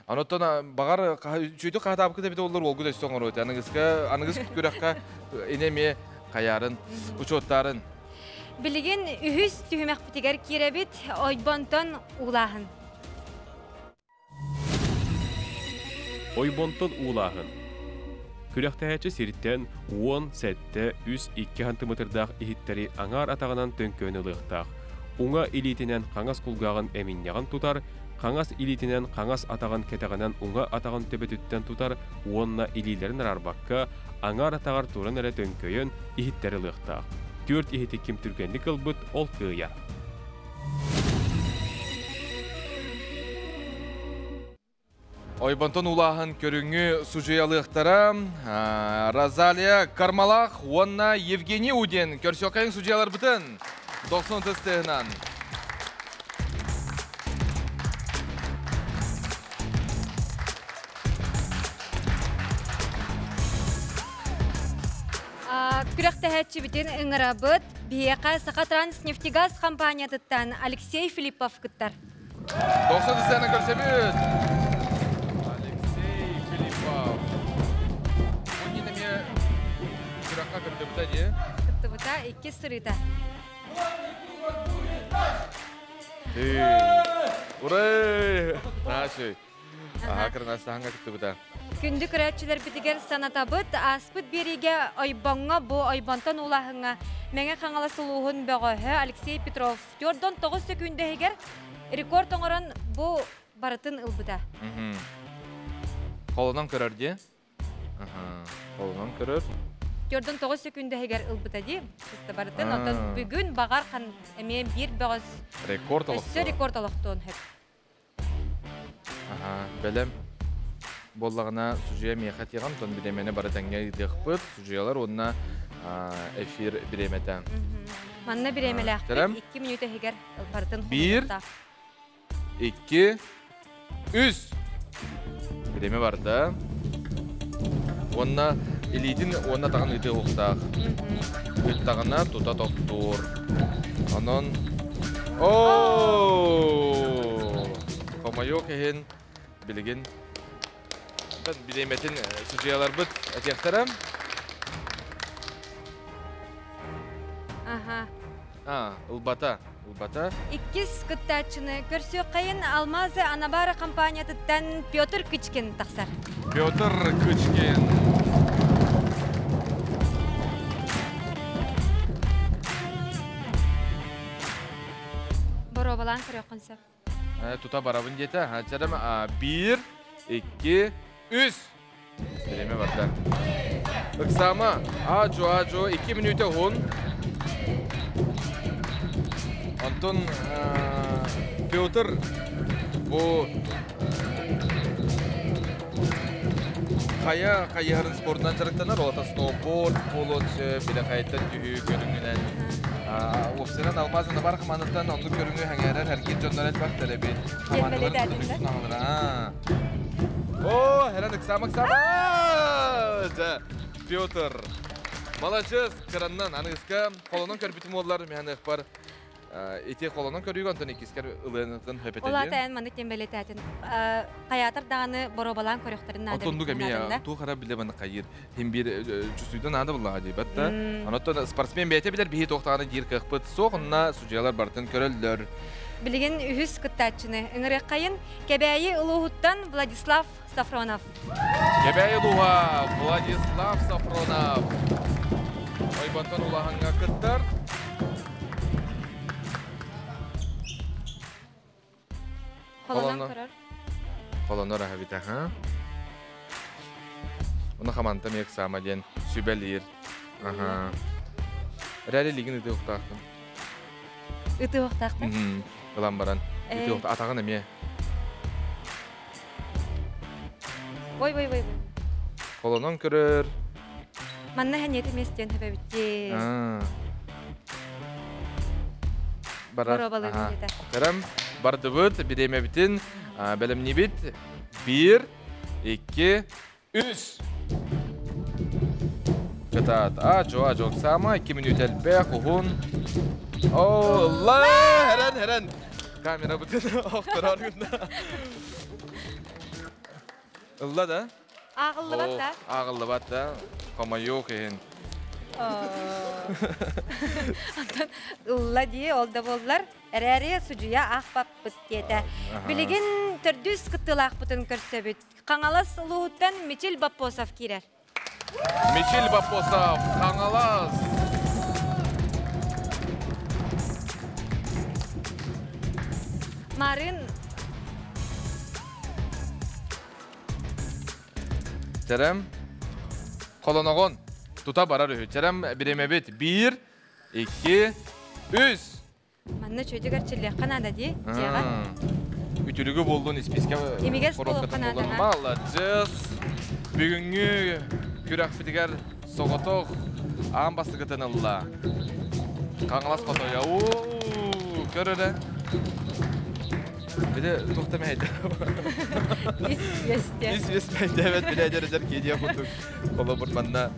Онуттан баҕар үчүгүйдүк хаһытаабыккыт эбитэ буоллар уолгут өссө оҥоруо этэ. Аныгыска аныгыс күрэххэ ини эмиэ хайаарын, учуоттаарын. Билигин үһүс түһүмэхпитигэр киирэбит. Ойбонтон уулааһын. Ойбонтон уулааһын. Күрэхтэһээччи сиртэн уон сэттэ үс икки хантымытырдаах иһиттэри аҥаар атаҕынан төҥкөөн ылыахтаах. Уҥа илиитинэн хаҥас кулгааҕын эминньэҕин тутар, хаҥас илиитинэн хаҥас атаҕын кэтэҕинэн уҥа атаҕын төбөтүттэн тутар уонна илиилэрин араарбакка, аҥаар атаҕар туран эрэ төҥкөйөн иһиттэри ылыахтаах. Түөрт иһити ким түргэнник ылбыт, ол кыайар. Ойбонтон улааһын көрүҥү судьуйалыахтара Розалия Кармалах уонна Евгений Удин көрсүөххэйиҥ судьуйаларбытын дохсун ытыс тыаһынан. Күрэхтэһээччибитин ыҥырабыт. Биһиэхэ Сахатранснефтегаз компаниятыттан Алексей Филиппов кыттар. Дохсун сцена көрсөбүт. Алексей Филиппов. Муннин эмиэ күрэххэ кыттыбыта дии. Кыттыбыта иккис сырыыта. Урай! Наашый. Аха, кырнаастаһаҥҥа кыттыбыта. Күндү көрөөччүлэрбитигэр санатабыт, ааспыт биэриигэ Ойбоҥҥо бу Ойбонтон уулааһыҥҥа Мэҥэ Хаҥалас улууһун бөҕөһө Алексей Петров 49 сөкүүндэ иһигэр рекорд оҥорон бу барытын ылбыта. Холонон көрөр дии. Холонон көрөр. 49 секүндэһигэр ылбыта дии. Сыста барытын. Оттон бүгүн баҕар эмиэ биир бөҕөс рекорд өссө рекорд олохтуон сөп. Аха, бэлэм буоллаҕына судьуйа миэхэ этиэҕим, тон бириэмэни бары тэҥҥэ ыытыахпыт. Судьуйалар уонна эфир бириэмэтэ. Манна бириэмэлээхпит 2 мүнүүтэ иһигэр барытын 1 2 3 Бириэмэ барда. Уонна илиитин уонна таҕын ыытыа уохтаах. Ыттаҕына тута тохтуур. Онон Оо! Хомойуох иһин билигин бириэмэтин судьуйаларбыт этиэхтэрэ. Аха. А, ылбата. Ылбата. Иккис кыттааччыны көрсүөххэйин Алмазы Анабара компаниятыттан Петр Кычкин тахсар. Петр Кычкин. Боруобалаан көрүөххүн сөп. Тута барабын диэтэ. Чарам 1, 2, 3. Бириэмэ барда. Ыксаама, аа-дьуо, аа-дьуо, 2 мүнүүтэ уһун. Онтон Петр бу хайа хайыһарын спордунан дьарыктанар, ол сноуборд буолуон сөп, билэ хайаттан түһүү көрүҥүнэн. Уопсайынан Алмаз Анабар хамаандаттан оннук көрүҥү сэҥээрэр эргит дьоннор элбэхтэр эбит. Хамаандаларын кытта О, Херен ыксаама ыксаама! Дьэ, Петр. Маладьыас, кыраннан аныгыска холонон көрбүтүм уоллар миһан ыхпар ити холонон көрүүгө онтон иккискэр ылыанытын хөпөтөдүн. Ол аата эн маннык диэн бэлиэтээтин. Хайаатар даҕаны боруобалаан көрүөхтэрин наада. Онтон эмиэ туох ара билэ маны хайыр. Хим биир чувствуйдан наада буллаҕа диэбэт да. Онон спортсмен бэйэтэ билэр биһи туохтаҕына диир кыахпыт суох онно судьуйалар барытын көрөллөр. Билигин үһүс кыттааччыны ыҥырыаххайын Кэбээйи улууһуттан Владислав Сафронов. Кэбээйи улууһа Владислав Сафронов. Ойбонтон улаһаҥҥа кыттар. Холонон көрөр. Холонор аһабит аха. Оны хаманта мек сама диэн сүбэлиир. Аха. Реали лигин ытыы ухтаахтым. Ытыы ухтаахтым? Ылан баран. Ытыы атаҕын эмиэ. Ой, ой, ой. Холонон көрөр. Манна ханьети местен хөбөбүтти. Барар. Көрөм, бардыбыт, бириэмэбитин бэлэмнибит. 1, 2, 3. Кытаат. А, жо, а, жо, сама 2 мүнүүт элбэх, уһун. О, ла, херен, херен. Камера бүтүн охторор гында. Ылла да? Ааҕыллыбат да? Ааҕыллыбат да. Хомойуох иһин. Онтон ылла дии, ол да буоллар. Эрээри судьуйа аахпаппыт диэтэ. Билигин төрдүс кыттыылаахпытын көрсөбүт. Хаҥалас улууһуттан Мичил Боппосов киирэр. Мичил Боппосов, Хаҥалас. Марын Чэрэм холоноҕун тута барар үһү. Чэрэм бириэмэбит 1, 2, 3. Манна чөйдүгэр чиллиэххэ наада дии, дьиэҕэ. Үтүлүгү буоллун испиискэ Имигэс буолуохха наада. Маладьыас. Бүгүҥҥү күрэхпитигэр соҕотох аан бастакытын ылла. Хаҥалас хотойо. Уу, көр эрэ. Били туох да мэһэйдэ. Ис үөстэ. Ис үөс мэһэйдээбэт били эдэр эдэр киһи курдук. Холобур манна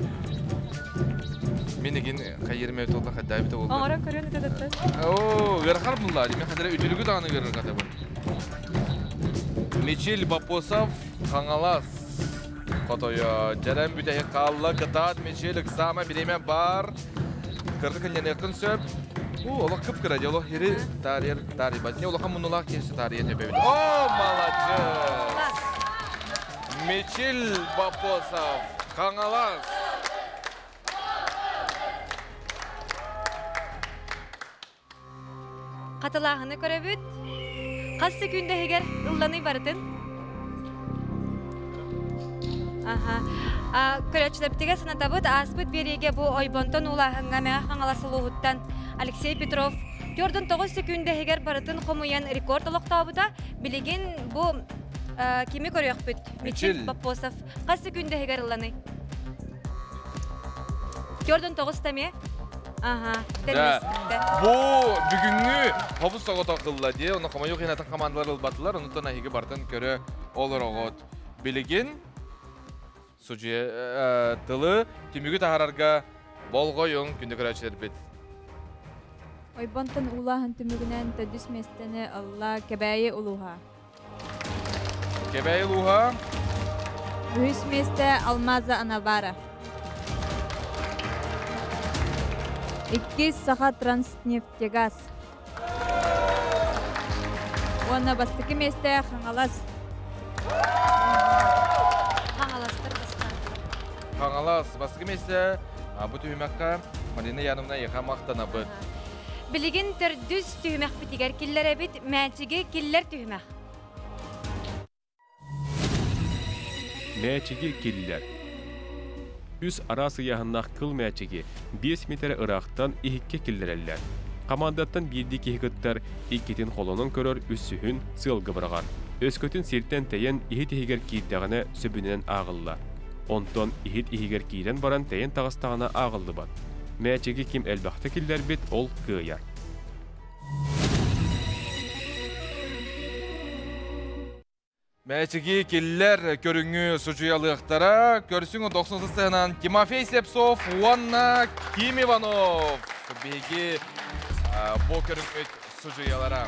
мин игин хайырым эбит олла хайдаабыта болду. Оҥорон көрүөн этэ Оо, ыарахар булла. Мен хадара үтүлүгү даҕаны ыарырҕатабын. Мичил Бопосов Хаҥалас хотойо дьэрэн бүтэһик хаалла кытаат Мичил ыксаама бириэмэ бар. Кырдык ынньаныаххын сөп. У, олох кып-кыра дьэ, олох ири таарыйар таарыйбат. Не улахан муннулаах киһи таарыйан өбөбүт. О, молодец! Мичил Бопосов, Хаҥалас. Хатылааһыны көрөбүт. Хас секүндэ иһигэр ылланыы барытын. Көрөөччүлэрбитигэр санатабыт, ааспыт биэриигэ бу ойбонтон уулааһыҥҥа Мэҥэ Хаҥалас улууһуттан Алексей Петров 49 секүндэ иһигэр барытын хомуйан рекорд олохтообута. Билигин бу кими көрүөхпүт? Мичил Боппосов хас секүндэ иһигэр ылланый? 49 тэмиэ. Ага, Бу бүгүҥҥү хобус соҕотох ылла дии, ону хомойуох иһин атын командалар ылбатылар, онуттан эһиги бартын көрө олороҕут. Билигин судьуйа тылы түмүгү таһаарарга болҕойуҥ, күндү көрөөччүлэрбит. Ойбонтон уулааһын түмүгүнэн төрдүс миэстэни ылла Кэбээйи улууһа. Кэбээйи улууһа. Үһүс миэстэ Алмаза Анабара. Иккис Саха Транснефтегаз. Уонна бастакы миэстэ Хаҥалас. Хаҥаластар бастаатылар. Хаҥалас бастакы миэстэ бу түһүмэххэ Марина Яновна эйиэхэ махтанабыт. Билигин төрдүс түһүмэхпитигэр киллэрэбит мээчиги киллэр түһүмэх. Мээчиги киллэр. Үс араас ыйааһыннаах кыл мээчиги 5 миэтэрэ ыраахтан иһиккэ киллэрэллэр. Хамаандаттан биирдии киһи кыттар, иккитин холонон көрөр, үсүһүн сыалга быраҕар. Өскөтүн сиртэн тэйэн иһит иһигэр киирдэҕинэ сөбүнэн ааҕыллар. Онтон иһит иһигэр киирэн баран тэйэн таҕыстаҕына ааҕыллыбат. Мээчиги ким элбэхтэ киллэрбит, ол кыайар. Мээчиги киллэр көрүҥү судьуйалыахтара. Көрсүҥ 90 сыһынан Тимофей Слепцов уонна Ким Иванов. Биһиги бу көрүҥмүт судьуйалара.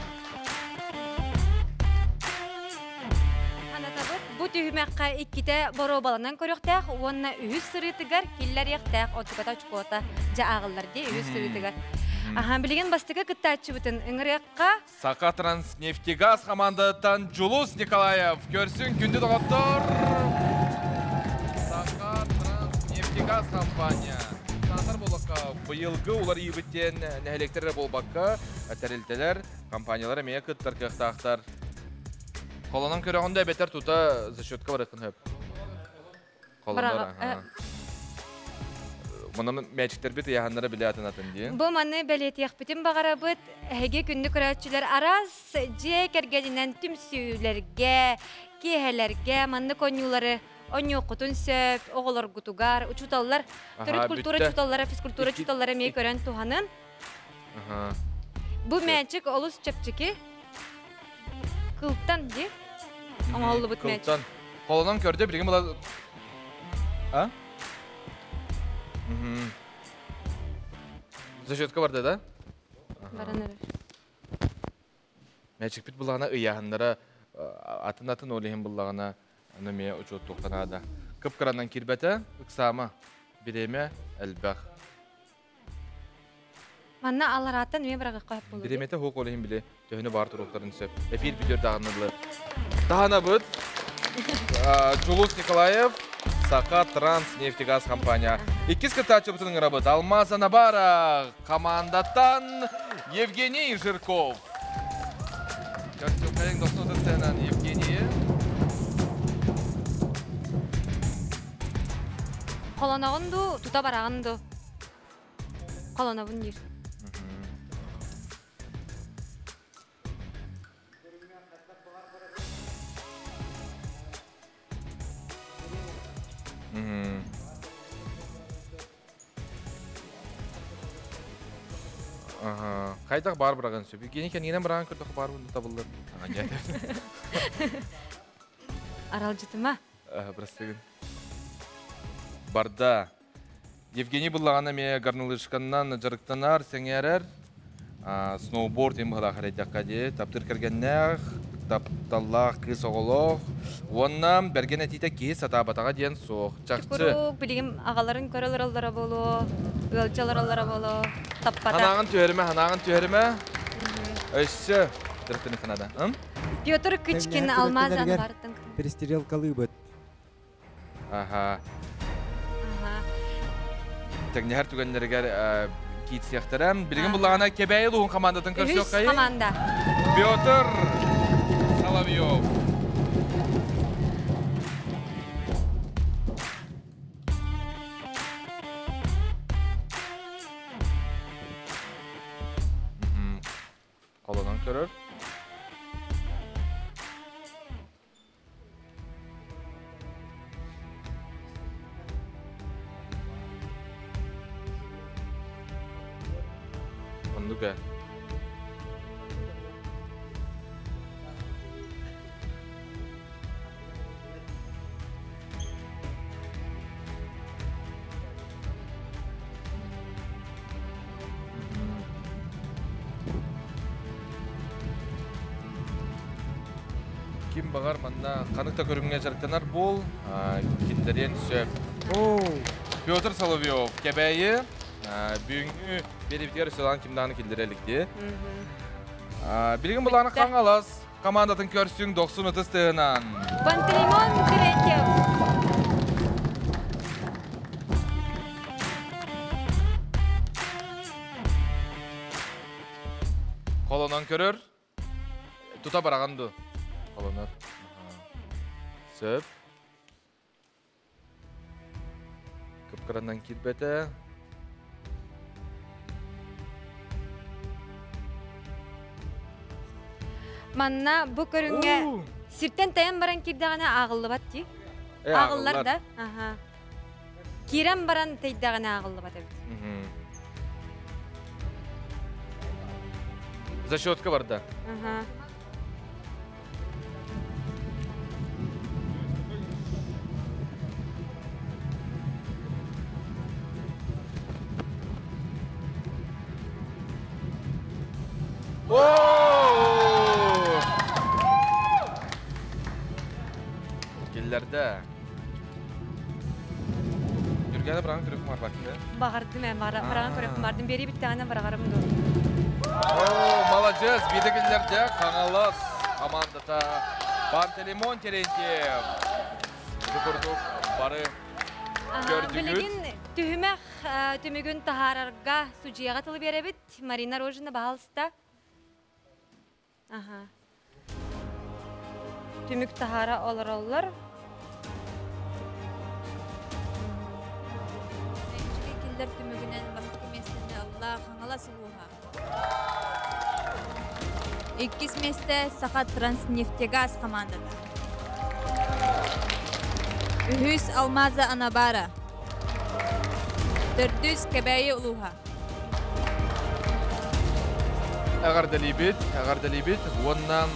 Анатабыт бу түһүмэххэ иккитэ боруобаланан көрүөхтээх уонна үһүс сырыытыгар киллэриэхтээх очуката очукуота дьэ ааҕыллар дии үһүс сырыытыгар. Аха билигин бастакы кыттааччыбытын ыҥырыахха. Саха Транснефтегаз командаттан Джулус Николаев. Көрсүн күндү доҕоттор! Саха Транснефтегаз компания. Саатар буоллахха, быйылгы уларыйыыбыт диэн нэһилиэктэр эрэ буолбакка, тэрилтэлэр, компаниялар эмиэ кыттар кыахтаахтар. Холонон көрөҕүн да эбэтэр тута зачетка барыаххын сөп. Холонор, Манан мээчиктэрбит ыйааһыннара билэ атын атын дии. Бу маны бэлиэтиэхпитин баҕарабыт. Эһиги күндү көрөөччүлэр араас дьиэ кэргэнинэн түмсүүлэргэ, киэһэлэргэ маннык оонньуулары оонньуоххутун сөп, оҕолоргутугар, учууталлар, төрүт культура учууталлара, физкультура учууталлара эмиэ көрөн туһанын. Бу мээчик олус чэпчэки. Кылтан дии. Оҥоһуллубут мээчик. Кылтан. Холонон көрдө билигин була А? Зачетка барда да? Баран эрэр. Мээчикпит булаҕына ыйааһыннара атын-атын ол иһин буллаҕына аны эмиэ учуоттуохха наада. Кып-кыранан киирбэтэ, ыксаама. Бириэмэ элбэх. Манна аларааттан эмиэ быраҕыахха сөп буолуо. Бириэмэтэ суох ол иһин били төһөнү баар туруохтарын сөп. Эфир бүтүөр даҕаны дылы. Таһанабыт Джулус Николаев, Саха Транснефтегаз компания. Иккис кыттааччыбытын ыҥырабыт Алмаз Анабара командаттан Евгений Жирков. Көрсүөххэйиҥ дохсун сценан Евгений. Холоноҕун дуу, тута бараҕын дуу? Холонобун диир. Хайдах баар быраҕын сөп. Евгений кэннигинэн быраҕан көрдөххө баар табыллар. Аралдьытыма. Бырастыгын. Барда. Евгений буллаҕына эмиэ горнолыжканнан дьарыктанар, сэҥээрэр. Сноуборд диэн быһалаах эрэйдэххэ дии. Таптыыр кэргэннээх, тапталлаах кыыс оҕолоох. Уонна бэргэн этиитэ киһи сатаабатаҕа диэн суох. Чахчы. Куруук билигин аҕаларын көрө олороллоро буолуо, ыалдьа олороллоро буолуо, таппата. Ханаҕын түһэримэ, ханаҕын түһэримэ. Өссө дырыктыны ханада. Петр Кычкин алмаз анбартын. Перестрелкалыыбыт. Аха. Тэҥнэһэр түгэннэригэр киирсиэхтэрэ. Билигин буллаҕына Кэбээйи улууһун командатын көрсүөххэйин. команда. Петр Соловьев. Көрөр. Оннук. Ким баҕар манна ханнык да көрүҥҥэ дьарыктанар буол, киллэриэн сөп. Петр Соловьев, Кэбээйи, бүгүҥҥү биэриибитигэр өссө ким даҕаны киллэрэ иликти. Билигин булааны Хаҥалас командатын көрсүҥ дохсун ытыс тыһынан. Пантелеймон Терентьев. Холонон көрөр. Тута бараҕан ду. Холонор. Сөп. Кыпкыранан кирбете. Манна бу көрүҥҥэ сиртэн тайан баран кирдэҕинэ ааҕыллыбат дии. Ааҕыллар да. Аха. Киирэн баран тэйдэҕинэ ааҕыллыбат эбит. Зачетка барда. Аха. О! Киллерде. Түргәне бырагын көрөк бар бакты. Баҕардым мен бараган көрөк бардым. Бери биттәгәнен барагарым ду. О, молодец, биде киллерде Хаҥалас командата Пантелеймон Терентьев. Бу курдук бары көрдүгүт. Билигин түһүмэх түмүгүн таһаарарга судьуйаҕа тылы биэрэбит. Марина Рожина, баһалыста. Аха. Түмүк таһаара олороллор. Үчүгэй киллэр түмүгүнэн бастакы миэстэни ылла Хаҥалас улууһа. Иккис миэстэ Саха Транснефтегаз командата. Үһүс Алмаза Анабара. Төрдүс Кэбээйи улууһа. Эҕэрдэлиибит, эҕэрдэлиибит. Уонна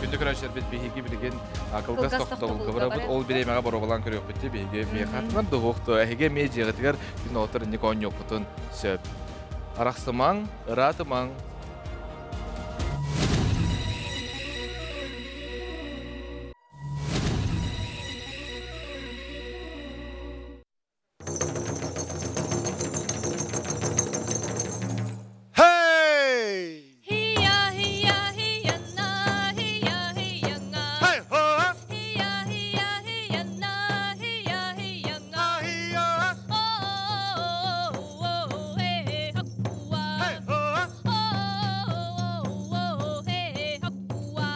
күндү көрөөччүлэрбит биһиги билигин кылгас тохтобулга барабыт. Ол бириэмэҕэ боруобалаан көрүөхпүт биһиги миэхэ дуһуохту. Эһиги эмиэ дьиэҕитигэр күн оҕотор инник оонньуохпутун сөп. Арахсымаҥ, ыраатымаҥ. Hey! Hiya hiya hiya na hiya hiya nga. Hey ho! Hiya hiya hiya na hiya hiya nga. Hiya! Oh oh oh oh hey hakua. Hey ho! Oh oh oh hey hakua.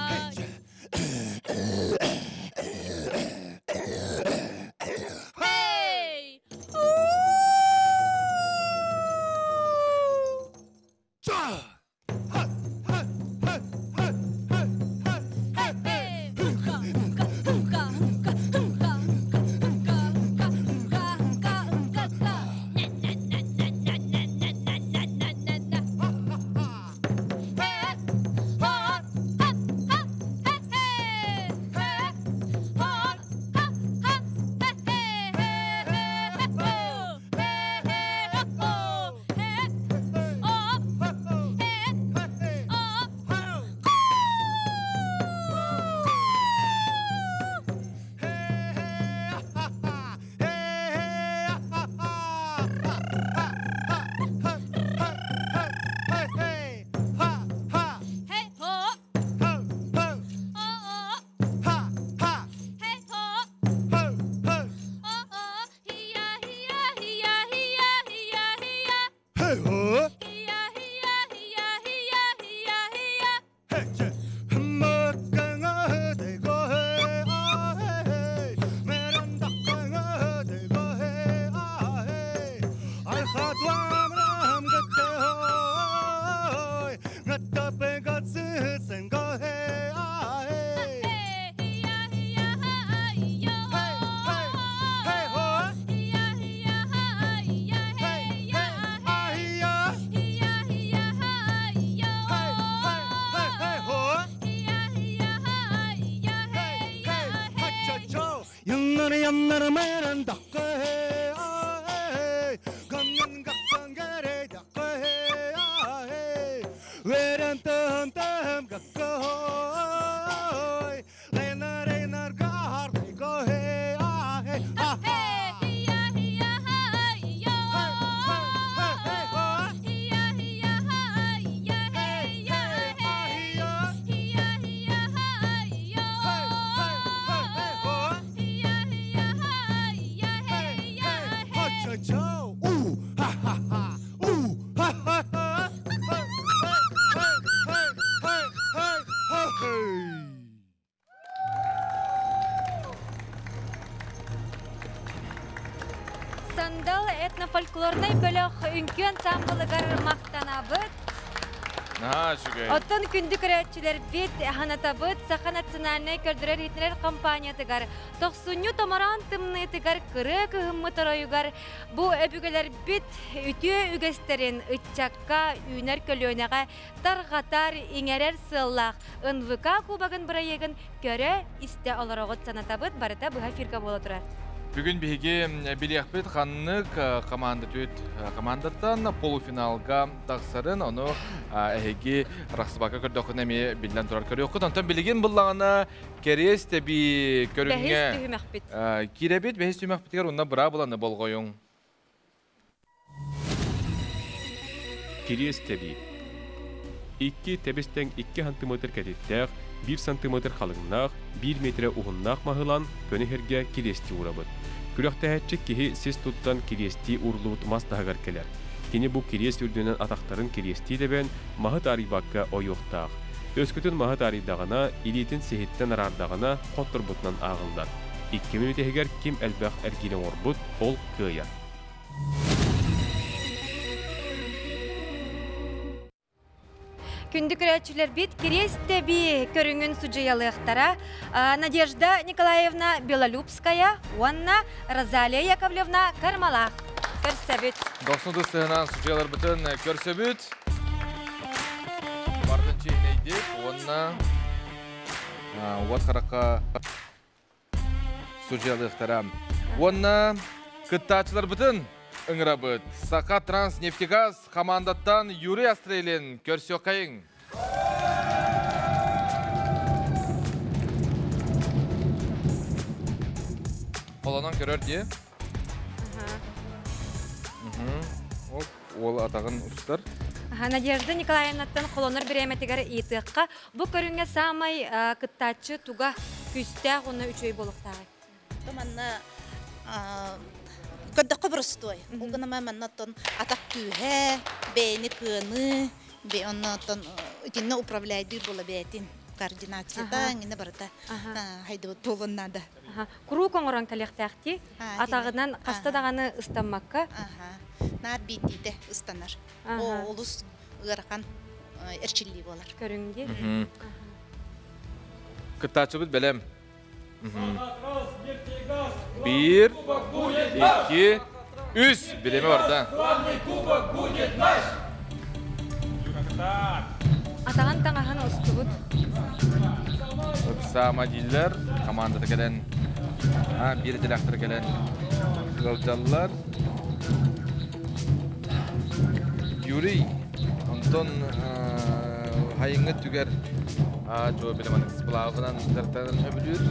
Hey! Cha! Ha! Ha! Ha! Ha! Ha! Ha! Hey hey! Hunka hunka hunka hunka hunka hunka hunka hunka hunka hunka hunka. Na na na na na na na na na na na na. Hey! Ho! Ha! Ha! Hey hey! Hey! Ho! Ha! Ha! Hey hey! Hey hey ho! Hey hey ho! Hey! Oh! Hey! Oh! Hey ho! Oh oh! Hey ho! Oh oh! Hiya hiya hiya hiya hiya hiya. Hiya hiya hiya hiya hiya hiya. Сандал этнофольклорнай бөлөх үҥкүү ансаамбылыгар махтанабыт. Наһаа үчүгэй. Оттон күндү көрөөччүлэрбит, ханатабыт Саха национальнай көрдөрөр-иһитиннэрэр компаниятыгар тохсунньу томороон тымныытыгар кырыа кыһыммыт оройугар бу өбүгэлэрбит үтүө үгэстэрин ыччакка, үүнэр көлүөнэҕэ тарҕатар, иҥэрэр сыаллаах НВК Кубогын бырайыагын көрө-истэ олороҕут санатабыт барыта быһа эфирга буола турар. Бүгүн биһиги билиэхпит ханнык команда түөт командаттан полуфиналга тахсарын, ону эһиги рахсыбакка көрдөххүнэ эмиэ биллэн турар көрүөххүт. Онтон билигин буллаҕына кэриэс тэбии көрүҥҥэ киирэбит. Бэһис түһүмэхпитигэр уонна быраабыланы болҕойуҥ. Кириэс тэбии. Икки тэбис-тэҥ икки сантыметр кэтиттээх, биир сантыметр халыҥнаах, биир миэтэрэ уһуннаах маһылаан көнө сиргэ кириэстии уурабыт. Күрэхтэһээччи киһи сис туттан кириэстии ууруллубут мас таһыгар кэлэр. Кини бу кириэс үрдүнэн атахтарын кириэстии тэбэн, маһы таарыйбакка ойуохтаах. Өскөтүн маһы таарыйдаҕына, илиитин сиһиттэн араардаҕына, хотторбутунан ааҕыллар. Икки мүнүүтэ иһигэр ким элбэх эргиини оҥорбут, ол кыайар. Күндү көрөөччүлэрбит Кириэс тэбии көрүҥүн судьуйалыахтара Надежда Николаевна Белолюбская уонна Розалия Яковлевна Кармалаах көрсөбүт. Дохсун сыһынан судьуйаларбытын көрсөбүт. Бартын чиһинэйдик уонна уот харакка судьуйалыахтара. Уонна кыттааччыларбытын ыҥырабыт. Саха Транснефтегаз командаттан Юрий Астрелин көрсүөххэйиҥ. Холонон көрөр дии. Уол атаҕын устар. Надежда Николаевнаттан холонор бириэмэтигэр ыйытыахха, бу көрүҥҥэ саамай кыттааччы туга күүстээх уонна үчүгэй буолуохтааҕый? Манна көрдөххө боростуой. Ол гынан манна оттон атах күүһэ, бэйэни кыаныы, онно оттон итиннэ управляйдыыр буола бэйэтин координацията, иҥинэ барыта хайдыбыт буолуон наада. Куруук оҥорон кэлиэхтээхтии, атаҕынан хаста даҕаны ыстаммакка. Наар биирдиитэ ыстанар. Олус ыарахан эрчиллии буолар. Көрүҥ дии. Кыттааччыбыт бэлэм. Биир, икки, үс. Бириэмэ барда. Атаҕын таҥаһын устубут. Ыксаама дииллэр. Командата кэлэн, биир идэлээхтэр кэлэн ыалдьаллар. Юрий, онтон хайыҥҥы түгэр дьуо билэмэн сплавынан дартанан сөбүлүүр.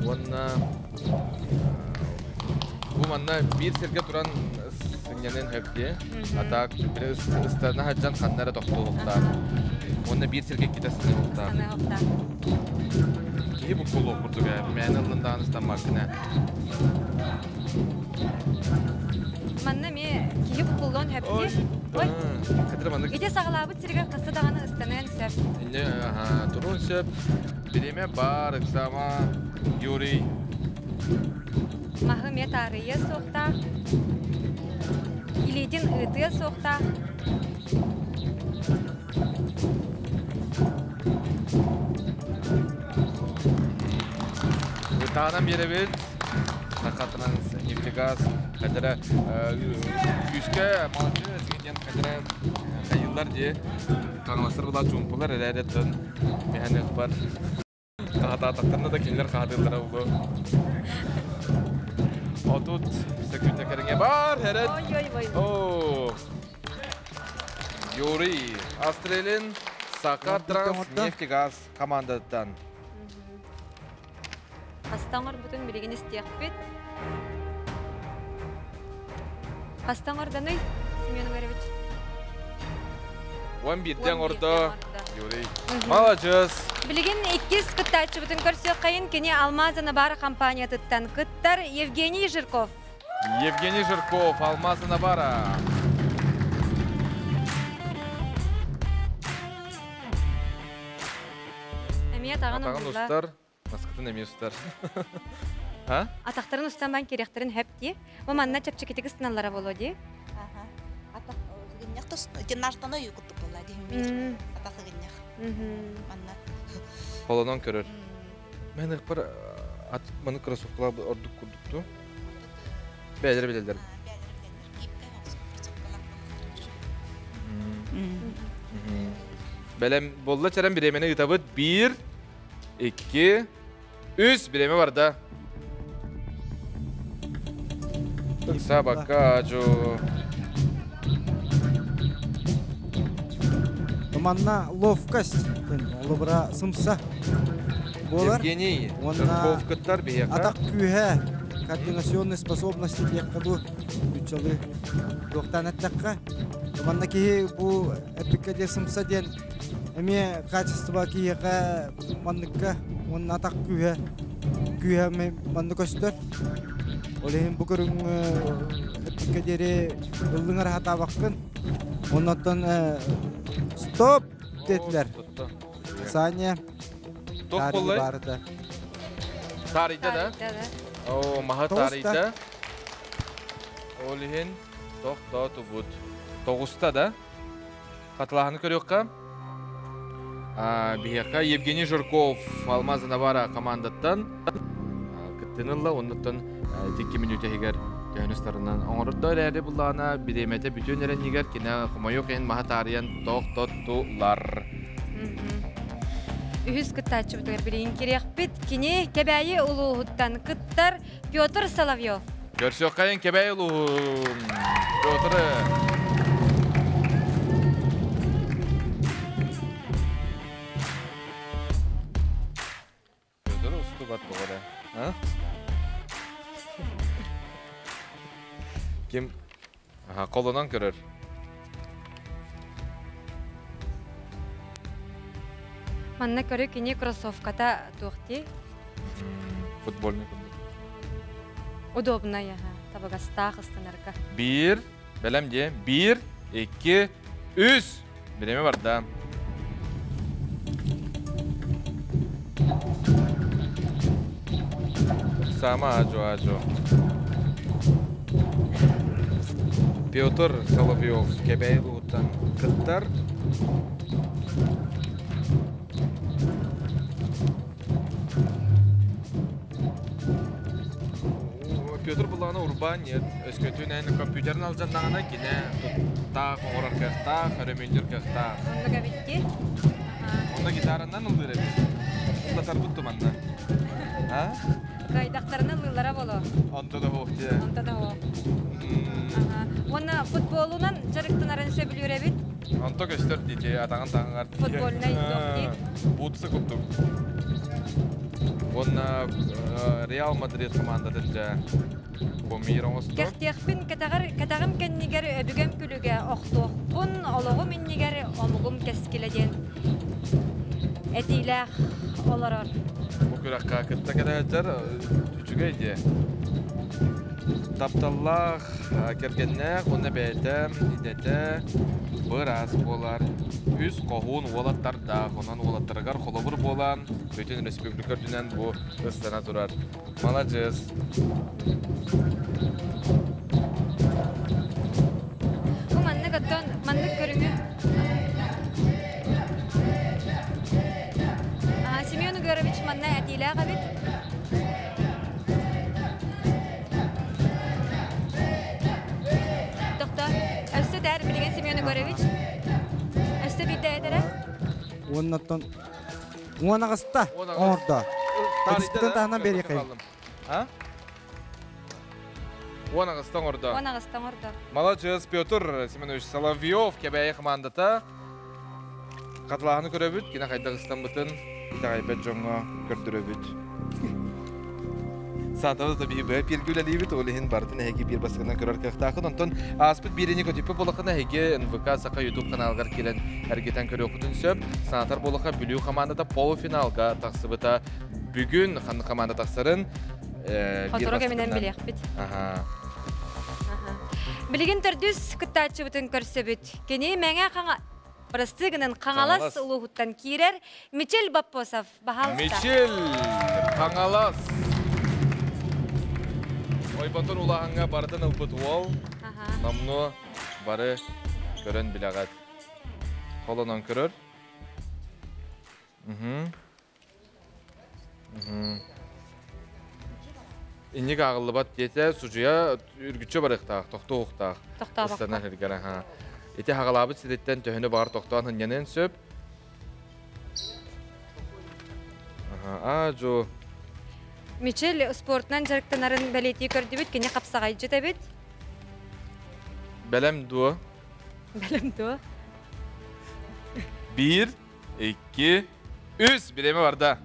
Уонна бу манна биир сиргэ туран сынньанын сөп дии. А так ыстана сылдьан ханна эрэ тохтуохтаах. Уонна биир сиргэ иккитэ станыахтаах. Киһи буккулуох курдук ээ. Мээнэ ыллын даҕаны ыстаммаккын ээ. Манна эмиэ киһи буккуллуон сөп дии. Ой. Кытары маннык. Ити саҕалаабыт сиригэр хаста даҕаны ыстаныан сөп. Инне туруон сөп. Бириэмэ баар, ыксаама, Юрий. Маһы эмиэ таарыйыа суохтаах. Илиитин ыытыа суохтаах. Ытаанан биэрэбит. Сахатынан нефтегаз хадара күүскэ малдьы диэн хадара хайыллар дии. Хаҥаластар була чуумпулар эрээри миһэн бар. Хаһатаатахтарына да кинилэр хаһатыыллара улуу. Отут сөкүүтэ кэриҥэ бар, хэрэн. Ой-ой-ой. Оо. Юрий Астрелин Саха Транс нефтегаз командаттан. Хастан орбутун билигин истиэхпит. Хастан орданый, Семен Угарович? 11-тен ордо Юрий. Молодец. Билигин иккис кыттааччыбытын көрсүөххэйин кини Алмаз Анабар компаниятыттан кыттар Евгений Жирков. Евгений Жирков, Алмаз Анабара. Эмиэ атаҕын Атаҕын устар, маскытын эмиэ устар. А? Атахтарын устан бан кириэхтэрин хөп дии. Бу манна чэпчэкитик ыстаналлара буолуо дии. Атах ыгынньах тос тинартана ою курдук буолла дии. Атах ыгынньах. Манна. Холонон көрөр. Мен ыкпар ат маны кроссовкалар ордук курдукту. Бээлер билелер. Бэлэм болла чаран биремени ытабыт. 1 2 3 биреме барда. Ыкса бакка жо. Манна ловкость, олубра сымса. Болар. Евгений, Жирков кыттар биһиэхэ. Атак күүһэ, координационные способности диэххэ бу үччалы туохтаан эттэххэ. Манна киһи бу эпикка диэ сымса диэн эмиэ качество киһиэхэ манныкка уонна атак күүһэ күүһэ манна көстөр. Ол иһин бу көрүҥ эпикка диэри ыллыҥар хатаабаккын. Оннуттан стоп диэтилэр. Саня Тоқ боллай? Тарыйда да? О, маха тарыйда. Ол иһин тоқ то тубут. Тоғуста да? Хатылаһаны көрүөххэ. Биһиэхэ Евгений Жирков Алмаз Навара командаттан кыттынылла, оннуттан 2 мүнүүтэ иһигэр төһөнүстарынан оҥордо эрээри буллаана бириэмэтэ бүтүн эрэннигэр кинэ хомойуох иһин маһа таарыйан тохтоттулар. Үһүс кыттааччыбытыгар билигин кириэхпит. Кини Кэбээйи улууһуттан кыттар Петр Соловьев. Көрсүөххэйин Кэбээйи улууһун Петр. Петр устубат тоҕо А? Ким? Аха, колонан көрөр. Манна көрү кини кроссовката туохти? Футбольный. Удобный, аха. Табагастаах ыстанарга. Бир, бэлэм дии. 1, 2, 3. Биреме барда. Сама ажо ажо. Петр Соловьев Кэбээйи улууһуттан кыттар. Петр буллаҕына урбаан нет. Өскөтүн эн компьютерин алдьаннаҕына кинэ туттаах, оҥорор кыахтаах, өрөмүөннүүр кыахтаах. Оннук эбит дии. Онно гитаранан ыллыыр эбит. Ыллатарбыт туманна. А? Кайдахтарына ыллыыллара боло. Онто да суох дии. Онто да суох. Уонна футболунан дьарыктанарын сөбүлүүр эбит. Онто көстөр дии, атаҕын таҥар. Футбольнай дии. Бутсы курдук. Уонна Реал Мадрид командатын дьэ кумир оҥостор. Кэхтиэхпин кэтэҕэр кэтэҕим кэннигэр өбүгэм күлүгэ охтуохпун, олоҕум иннигэр омугум кэскилэ диэн этиилээх олорор. Бу күрэххэ кытта кэлээччэр үчүгэй диэ. Тапталлаах, кэргэннээх уонна бэйэтэ идэтэ быраас буолар. Үс хоһуун уолаттардаах, онон уолаттарыгар холобур буолан, бүтүн республика үрдүнэн бу ыстана турар. Маладьыас. Бу маннык оттон маннык көрүҥү Семен Угарович манна этиилээх эбит. Тохто. Өссө дэр билигин Семен Егорович. Өссө биирдэ этэрэ. Уоннаттан уон аҕыста оҥордо. Таһынан бериэхэй. А? Уон аҕыстан ордо. Уон аҕыстан ордо. Маладьыас Петр Семенович Соловьев Кэбээйи командата хатылааһыны көрөбүт, кини хайдах ыстаммытын итэҕэйбэт дьоҥҥо көрдөрөбүт. Саатабыт да биһи быһа пиэргэ үлэлиибит, ол иһин барытын эһиги биир бастакынан көрөр кыахтааххын. Онтон ааспыт биэриини көтүппүт буоллаххына, эһиги НВК Саха YouTube каналыгар киирэн эргитэн көрүөххүтүн сөп. Санатар буоллахха, Бүлүү командата полуфиналга тахсыбыта. Бүгүн ханнык команда тахсарын Сотору кэминэн билиэхпит. Билигин төрдүс кыттааччыбытын көрсөбүт. Кини Мэҥэ Хаҥа Бырастыы гынан Хаҥалас улууһуттан киирэр Мичил Боппосов. Баһаалыста. Мичил Хаҥалас. Ойботун улаһаҥҥа барытын ылбыт уол. Номнуо бары көрөн билэҕит. Холонон көрөр. Инник ааҕыллыбат диэтэ, судьуйа үргүччү барыахтаах, тохтуохтаах. Тохтообокко. Ыстанар аха. Ити хаҕалаабыт сириттэн төһөнү баҕар тохтоон сынньаныан сөп. Аха, аа-дьуо. Мичил спортунан дьарыктанарын бэлиэтии көрдүбүт, кини хапсаҕайдьыт эбит. Бэлэм дуо? Бэлэм дуо? Биир, икки, үс бириэмэ барда.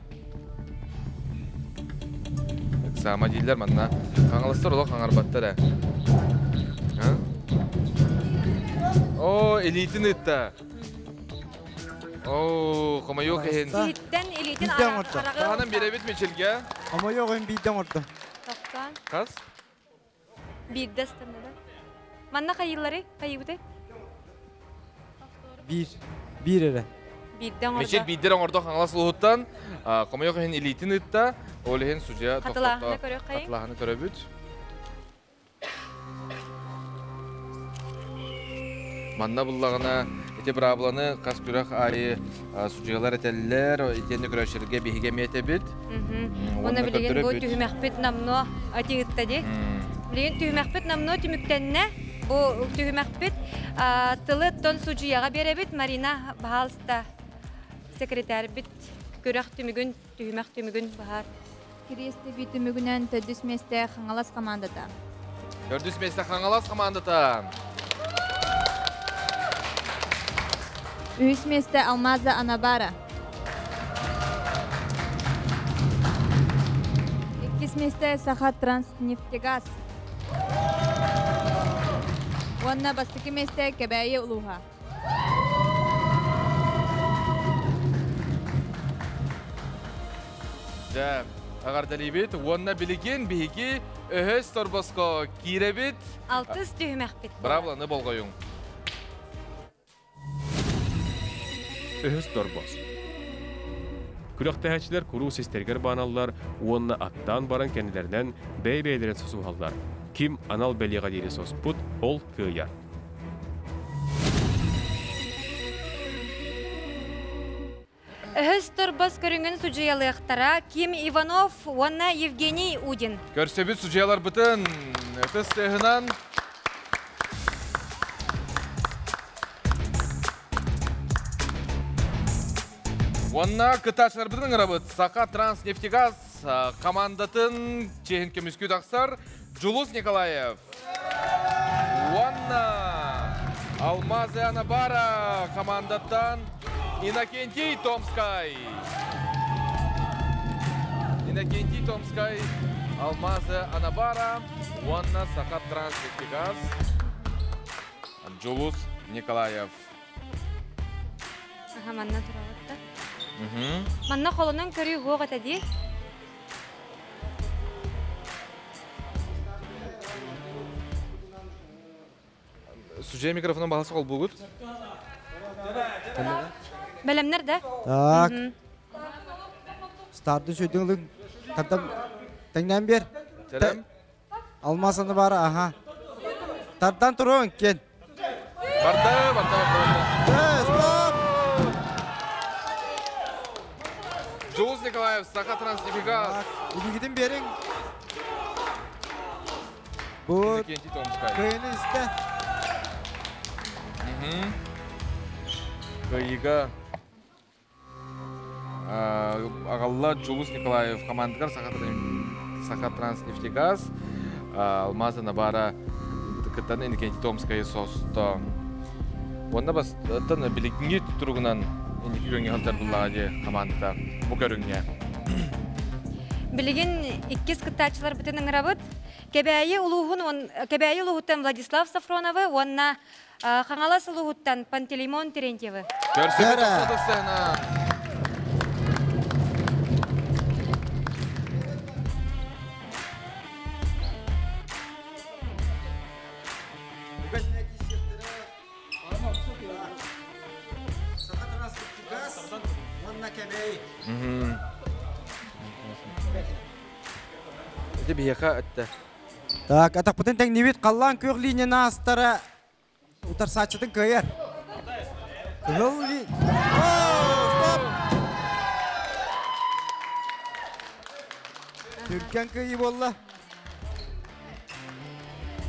Ыксаама дииллэр манна. Хаҥаластар олох хаҥарбаттар ээ. Оо, илиитин ыытта. Оо, хомойуох иһин. Сиһиттэн илиитин араҕы. Таһынан биэрэбит Мичилгэ. Хомойуох иһин биирдэ оҥордо. Тохтоон. Хас? Биирдэ ыстанна да. Манна хайыылларый? Хайыыбытай? Биир. Биир эрэ. Биирдэ оҥордо. Мичил биирдэр оҥордо Хаҥалас улууһуттан. Хомойуох иһин илиитин ыытта. Ол иһин судьуйа Хатылааһыны көрүөххэйиҥ. Хатылааһыны көрөбүт. Манна буллаҕына ити быраабыланы хас күрэх аайы судьуйалар этэллэр, итиэннэ көрөөччүлэргэ биһиги эмиэ этэбит. Уонна билигин бу түһүмэхпит намно атыытта ди. Билигин түһүмэхпит намно түмүктэннэ. Бу түһүмэхпит тылы тон судьуйаҕа биэрэбит. Марина, баһаалыста, секретарьбит күрэх түмүгүн, түһүмэх түмүгүн баһаар. Кириэстэби түмүгүнэн төрдүс миэстэ Хаҥалас командата. Төрдүс миэстэ Хаҥалас командата. Үһүс миэстэ Алмаза Анабара. Иккис миэстэ Саха Транснефтегаз. Уонна бастакы миэстэ Кэбээйи улууһа. Дьэ, эҕэрдэлиибит уонна билигин биһиги өһөс торбоско киирэбит. Алтыс түһүмэхпит. Брабланы болҕойуҥ. Өһөс торбос. Күрэхтэһээччилэр куруу систэригэр бааналлар уонна аттаан баран кэннилэринэн бэйэ-бэйэлэрин сосуһаллар. Ким анал бэлиэҕэ диэри соспут, ол кыайар. Өһөс торбос көрүҥүн судьуйалыахтара Ким Иванов уонна Евгений Удин. Көрсөбүт судьуйаларбытын ытыс тыаһынан Уонна кыттааччыларбытын ыҥырабыт. Саха Транснефтегаз командатын чиэһин көмүскүү тахсар Джулус Николаев. Уонна Алмазы Анабара командаттан Иннокентий Томскай. Иннокентий Томскай, Алмазы Анабара, уонна Саха Транснефтегаз Джулус Николаев. Аха, манна турабыт Манна холонон көрүү хуох этэ дии. Судья микрофонун баһасы холбуугут. Бэлэмнэр да? Так. Старды сөйдүң ылыҥ. Тардан тэҥнээн биэр. Сэлэм. Алмасаны баара, аха. Тардан туруҥ, кен. Барда, барда, барда, барда. Стоп! Джулс Николаев, Саха Транснефтегаз. Илигитин бериң. Бу Иннокентий Томскай. кыайыны истэ. Кыайыыга аҕалла Джулус Николаев командыгар Саха Транснефтегаз. Алмаз Анабара кыттан Иннокентий Томскайы состо. Онна бастан билигиҥҥи туругунан инники күөҥҥэ сылдьар буллаҕа дии командата бу көрүҥҥэ. Билигин иккис кыттааччыларбытын ыҥырабыт. Кэбээйи улууһун Кэбээйи улууһуттан Владислав Софроновы уонна Хаҥалас улууһуттан Пантелеймон Терентьевы. Көрсүбүт сцена. Ити биһиэхэ этте. Так, атахпытын тэҥнибит халлаан күөх линияны аастара утарсааччытын кыайар. Кыһыл ли... Стоп! Түргэн кыайыы буолла.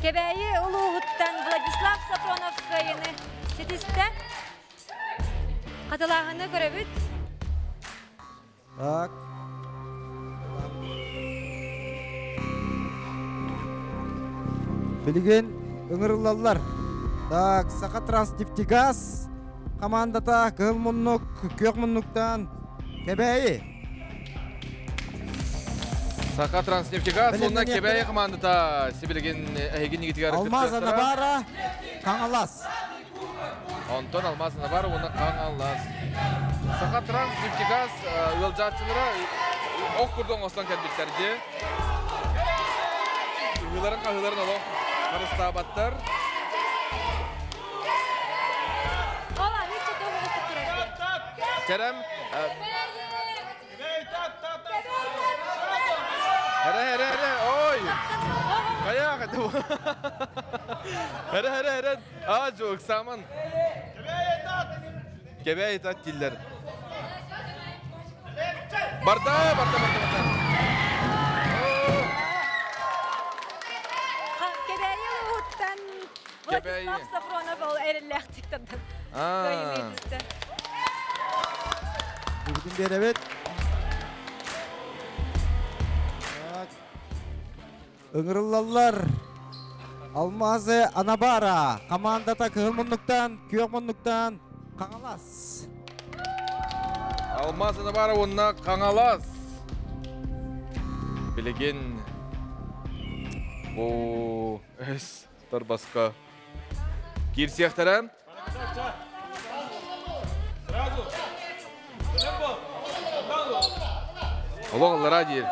Кэбээйи улууһуттан Владислав Сафронов кыайыны ситистэ. Хатылааһыны көрөбүт. Так. Билигин ыҥырыллаллар. Так, Саха Транснефтегаз командата кыһыл муннук, күөх муннуктан Кэбээйи. Саха Транснефтегаз уонна Кэбээйи командата сибилигин эһигин игитигэр Алмаз Анабара, Хаҥалас. Онтон Алмаз Анабара уонна Хаҥалас. Саха Транснефтегаз ыалдьааччылара ох курдук оҥостон кэлбиттэр дии. Ыһыыларын-хаһыыларын олох харыстаабаттар. Керем Эре эре эре ой Каяк Эре эре эре А жок саман Кебей тат диллер Барда барда барда барда Кебейи уһуттан Владислав Сафронов ол эрэллээхтик тардан кыайыны Бүгүн биэрэбит. Ыҥырыллаллар. Алмазы Анабара командата кыһыл муннуктан, күөх муннуктан Хаҥалас. Алмаз Анабара уонна Хаҥалас. Билигин бу өс торбоско киирсиэхтэрэ. Олох аллара диир.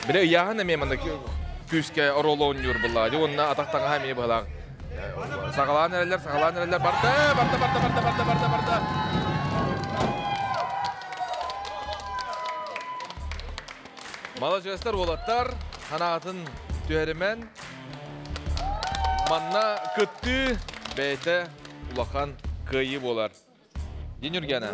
Биле ыйааһын эмиэ манна күүскэ оруолу оонньуур былаа. Уонна атах таҥаһа эмиэ быһалаах. Саҕалаан эрэллэр, саҕалаан эрэллэр. Барда, барда, барда, барда, барда, барда, барда. Маладьыастар уолаттар санаатын түһэримэн манна кыттыы бэйэтэ улахан кыайыы буолар. Дин Юргена.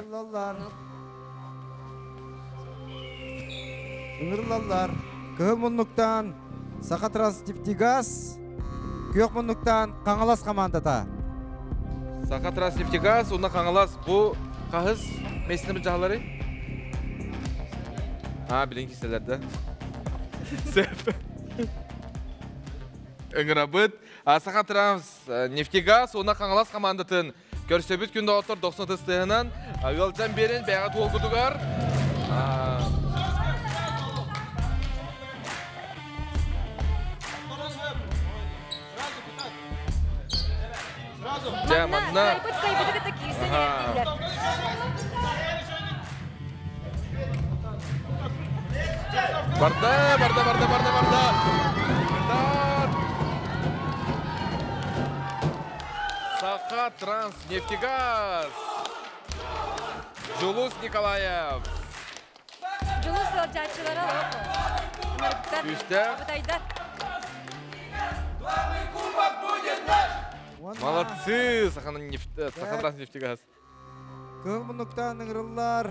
Ыҥырыллаллар. Кыһыл муннуктан Саха Транснефтегаз, күөх муннуктан Хаҥалас командата. Саха Транснефтегаз уонна Хаҥалас бу хаһыс миэстэни былдьаһалларый? Аа, билин кистэлэр да. Сөп. Ыҥырабыт. Саха Транс нефтегаз уонна Хаҥалас командатын көрсөбүт күн доҕоттор 90 тыһынан ыалдьан биэрин бэйэҕэ туолгутугар Дьэ, манна... Кайбыт кайбыты кытта киирсэн эрэр Барда, барда, барда, барда, барда. Саха Транснефтегаз. Жулус Николаев. Дьулус ыалдьааччылара Күүстээх. Абытайдар. Молодцы, Сахатранснефтегаз. Кыһыл муннуктан ыҥырыллар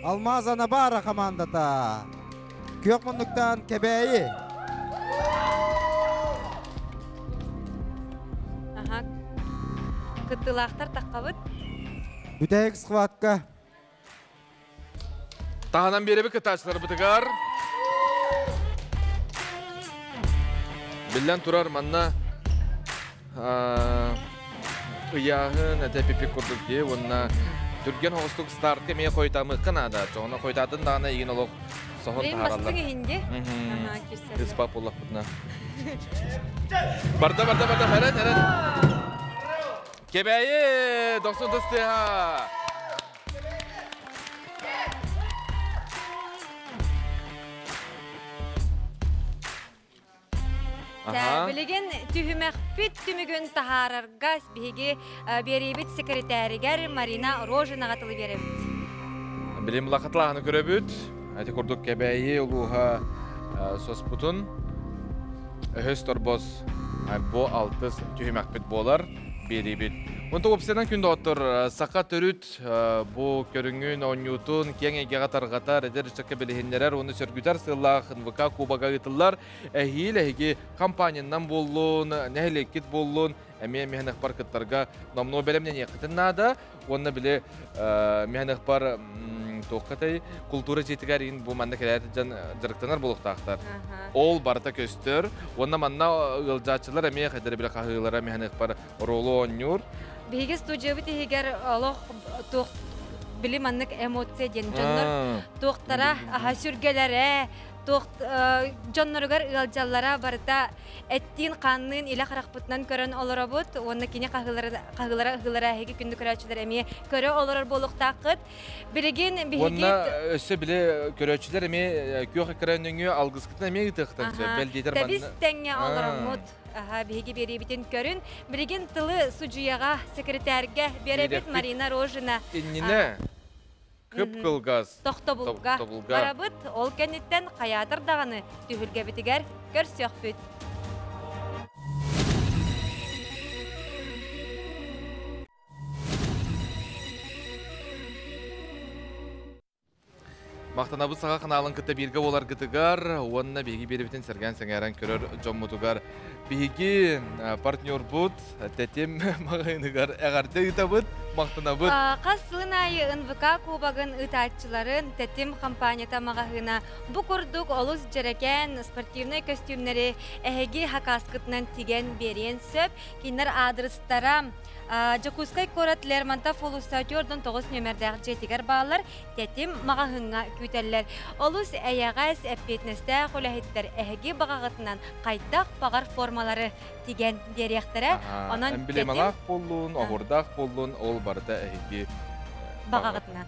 Алмаз Анабара командата. Күөх муннуктан Кэбээйи. Аха. Кыттыылаахтар таххабыт. Бүтэһик схватка. Таһынан биэрэби кыттааччыларбытыгар. Биллэн турар манна ыйааһын этэ пипик курдук дии уонна түргэн оҕустук стартка эмиэ хойутаамыахха наада. Чоҕуна хойутаатын даҕаны игин олох соһон таһаараллар. Бастыҥ иһинди. Ыспап буоллахпытына. Барда, барда, барда, эрэн, эрэн. Кэбээйи, дохсун тыстыха. Билигин түһүмэхпит түмүгүн таһаарарга биһиги биэриибит секретаригэр Марина Рожинаҕа тылы биэрэбит. Билим лахатлааны көрөбүт. Ити курдук Кэбээйи улууһа соспутун өһөс торбос бу алтыс түһүмэхпит буолар биэриибит. Онто уопсайынан күн доҕоттор саха төрүт бу көрүҥүн, оонньуутун киэҥ эйгэҕэ тарҕатар, эдэр ыччакка билиһиннэрэр уонна сөргүтэр сыаллаах НВК Кубога ыытыллар. Эһиил эһиги компаниянан буоллун, нэһилиэккит буоллун, эмиэ миһэнэхпар кыттарга номнуо бэлэмнэниэххитин наада. Уонна били миһэнэхпар туоххатай култуура дьиэтигэр иин бу манна кэлээт дьон дьарыктанар буолуохтаахтар. Ол барыта көстөр. Уонна манна ыалдьааччылар эмиэ хайдары били хаһыылара миһэнэхпар оруолу оонньуур. Биһиги студиябыт иһигэр олох туох били маннык эмоция диэн дьоннор туохтара аха сүргэлэрэ туох дьонноругар ыалдьаллара барыта эттиин хаанныын илэ харахпытынан көрөн олоробут уонна кини хаһыылара хаһыылара ыһыылара эһиги күндү көрөөччүлэр эмиэ көрө олорор буолуохтааххыт билигин биһиги уонна өссө били көрөөччүлэр эмиэ күөх экран нөҥүө алгыскытын эмиэ ыытыахтан сөп бэл диэтэр тэбис тэҥҥэ олороммут Биһиги биэриибитин көрүн. Билигин тылы судьуйаҕа, секретарьга биэрэбит Марина Рожина. Иннинэ кып-кылгас тохтобулга барабыт. Ол кэнниттэн хайаатар даҕаны түһүлгэбитигэр көрсүөхпүт. Махтанабыт саха ханаалын кытта бииргэ буоларгытыгар уонна биһиги биэрибитин сэргээн сэҥээрэн көрөр дьоммутугар биһиги партнербут Тэтим маҕаһыыныгар эҕэрдэ ыытабыт, махтанабыт. Хас сылын аайы НВК кубогын ыытааччыларын Тэтим компанията маҕаһыына бу курдук олус дьэрэкээн спортивнай көстүүмнэри эһиги хакааскытынан тигэн биэриэн сөп. Кинилэр аадырыстара Дьокуускай куорат Лермонтов уулусса 49 нүөмэрдээх дьиэтигэр бааллар, Тэтим маҕаһыыҥҥа күүтэллэр. Олус эйэҕэс, эппиэтинэстээх үлэһиттэр эһиги баҕаҕытынан хайдах баҕар формалары тигэн биэриэхтэрэ. Онон эмблемалаах буоллун, оһуордаах буоллун, ол барыта эһиги баҕаҕытынан.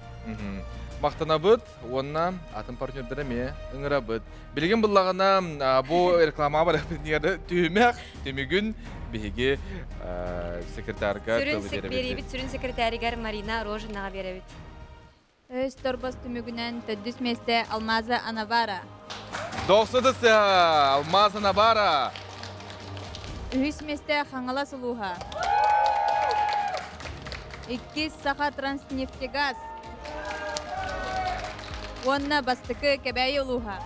Махтанабыт уонна атын партнердары эмиэ ыҥырабыт. Билигин буллаҕына бу реклама барыппытыгар түһүмэх түмүгүн биһиги секретарга тылы биэрэбит. Сүрүн секретаригар Марина Рожинаҕа биэрэбит. Өс торбос түмүгүнэн төрдүс миэстэ Алмаза Анабара. Дохсудысы Алмаза Анабара. Үһүс миэстэ Хаҥалас улууһа. Иккис Саха Транснефтегаз. Уонна бастакы Кэбээйи улууһа.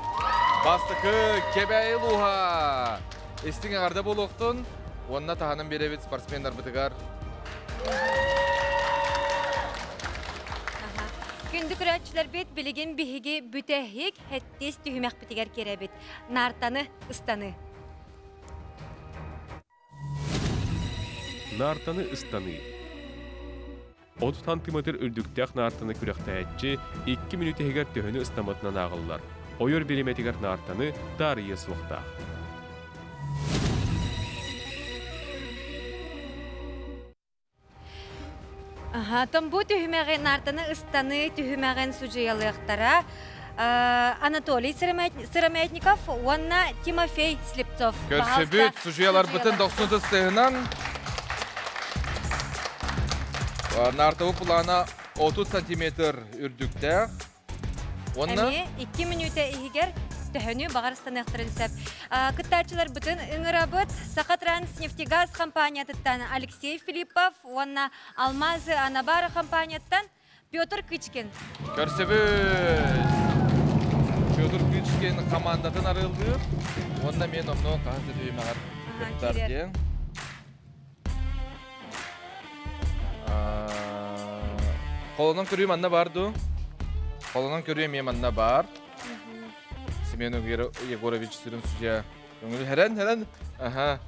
Бастакы Кэбээйи улууһа. Истиҥ эҕэрдэ буолуохтун уонна таһынан биэрэбит спортсменнарбытыгар. Күндү көрөөччүлэрбит, билигин биһиги бүтэһик хэттис түһүмэхпитигэр кирэбит. Наартаны ыстаныы. Наартаны ыстаныы. 30 сантиметр үрдүктээх наартаны күрэхтэһээччи 2 мүнүүтэ иһигэр төһөнү ыстаммытынан ааҕыллар. Ойор бириэмэтигэр наартаны таарыйыа суохтаах. Аха, бу түһүмэҕи наартаны ыстаныы түһүмэҕин судьуйалыахтара Анатолий Сыромятников уонна Тимофей Слепцов. Көрсөбүт судьуйаларбытын дохсун тыстыһынан Наартабы плана 30 сантиметр үрдүктээх. Уонна Эмиэ 2 мүнүүтэ иһигэр төһөнү баҕар ыстаныахтарын сөп. Кыттааччыларбытын ыҥырабыт. Сахатранснефтегаз компаниятыттан Алексей Филиппов уонна Алмазы Анабара компанияттан Петр Кычкин. Көрсөбүт! Петр Кычкин командатын арыаллыыр уонна мен онно хаһыс да түһүмэҕэр кыттар диэн. Холонон көрүү манна бар дуу? Холонон көрүү эмиэ манна бар. Семен Егорович сүрүн судья. Көңүл херен херен. Аха.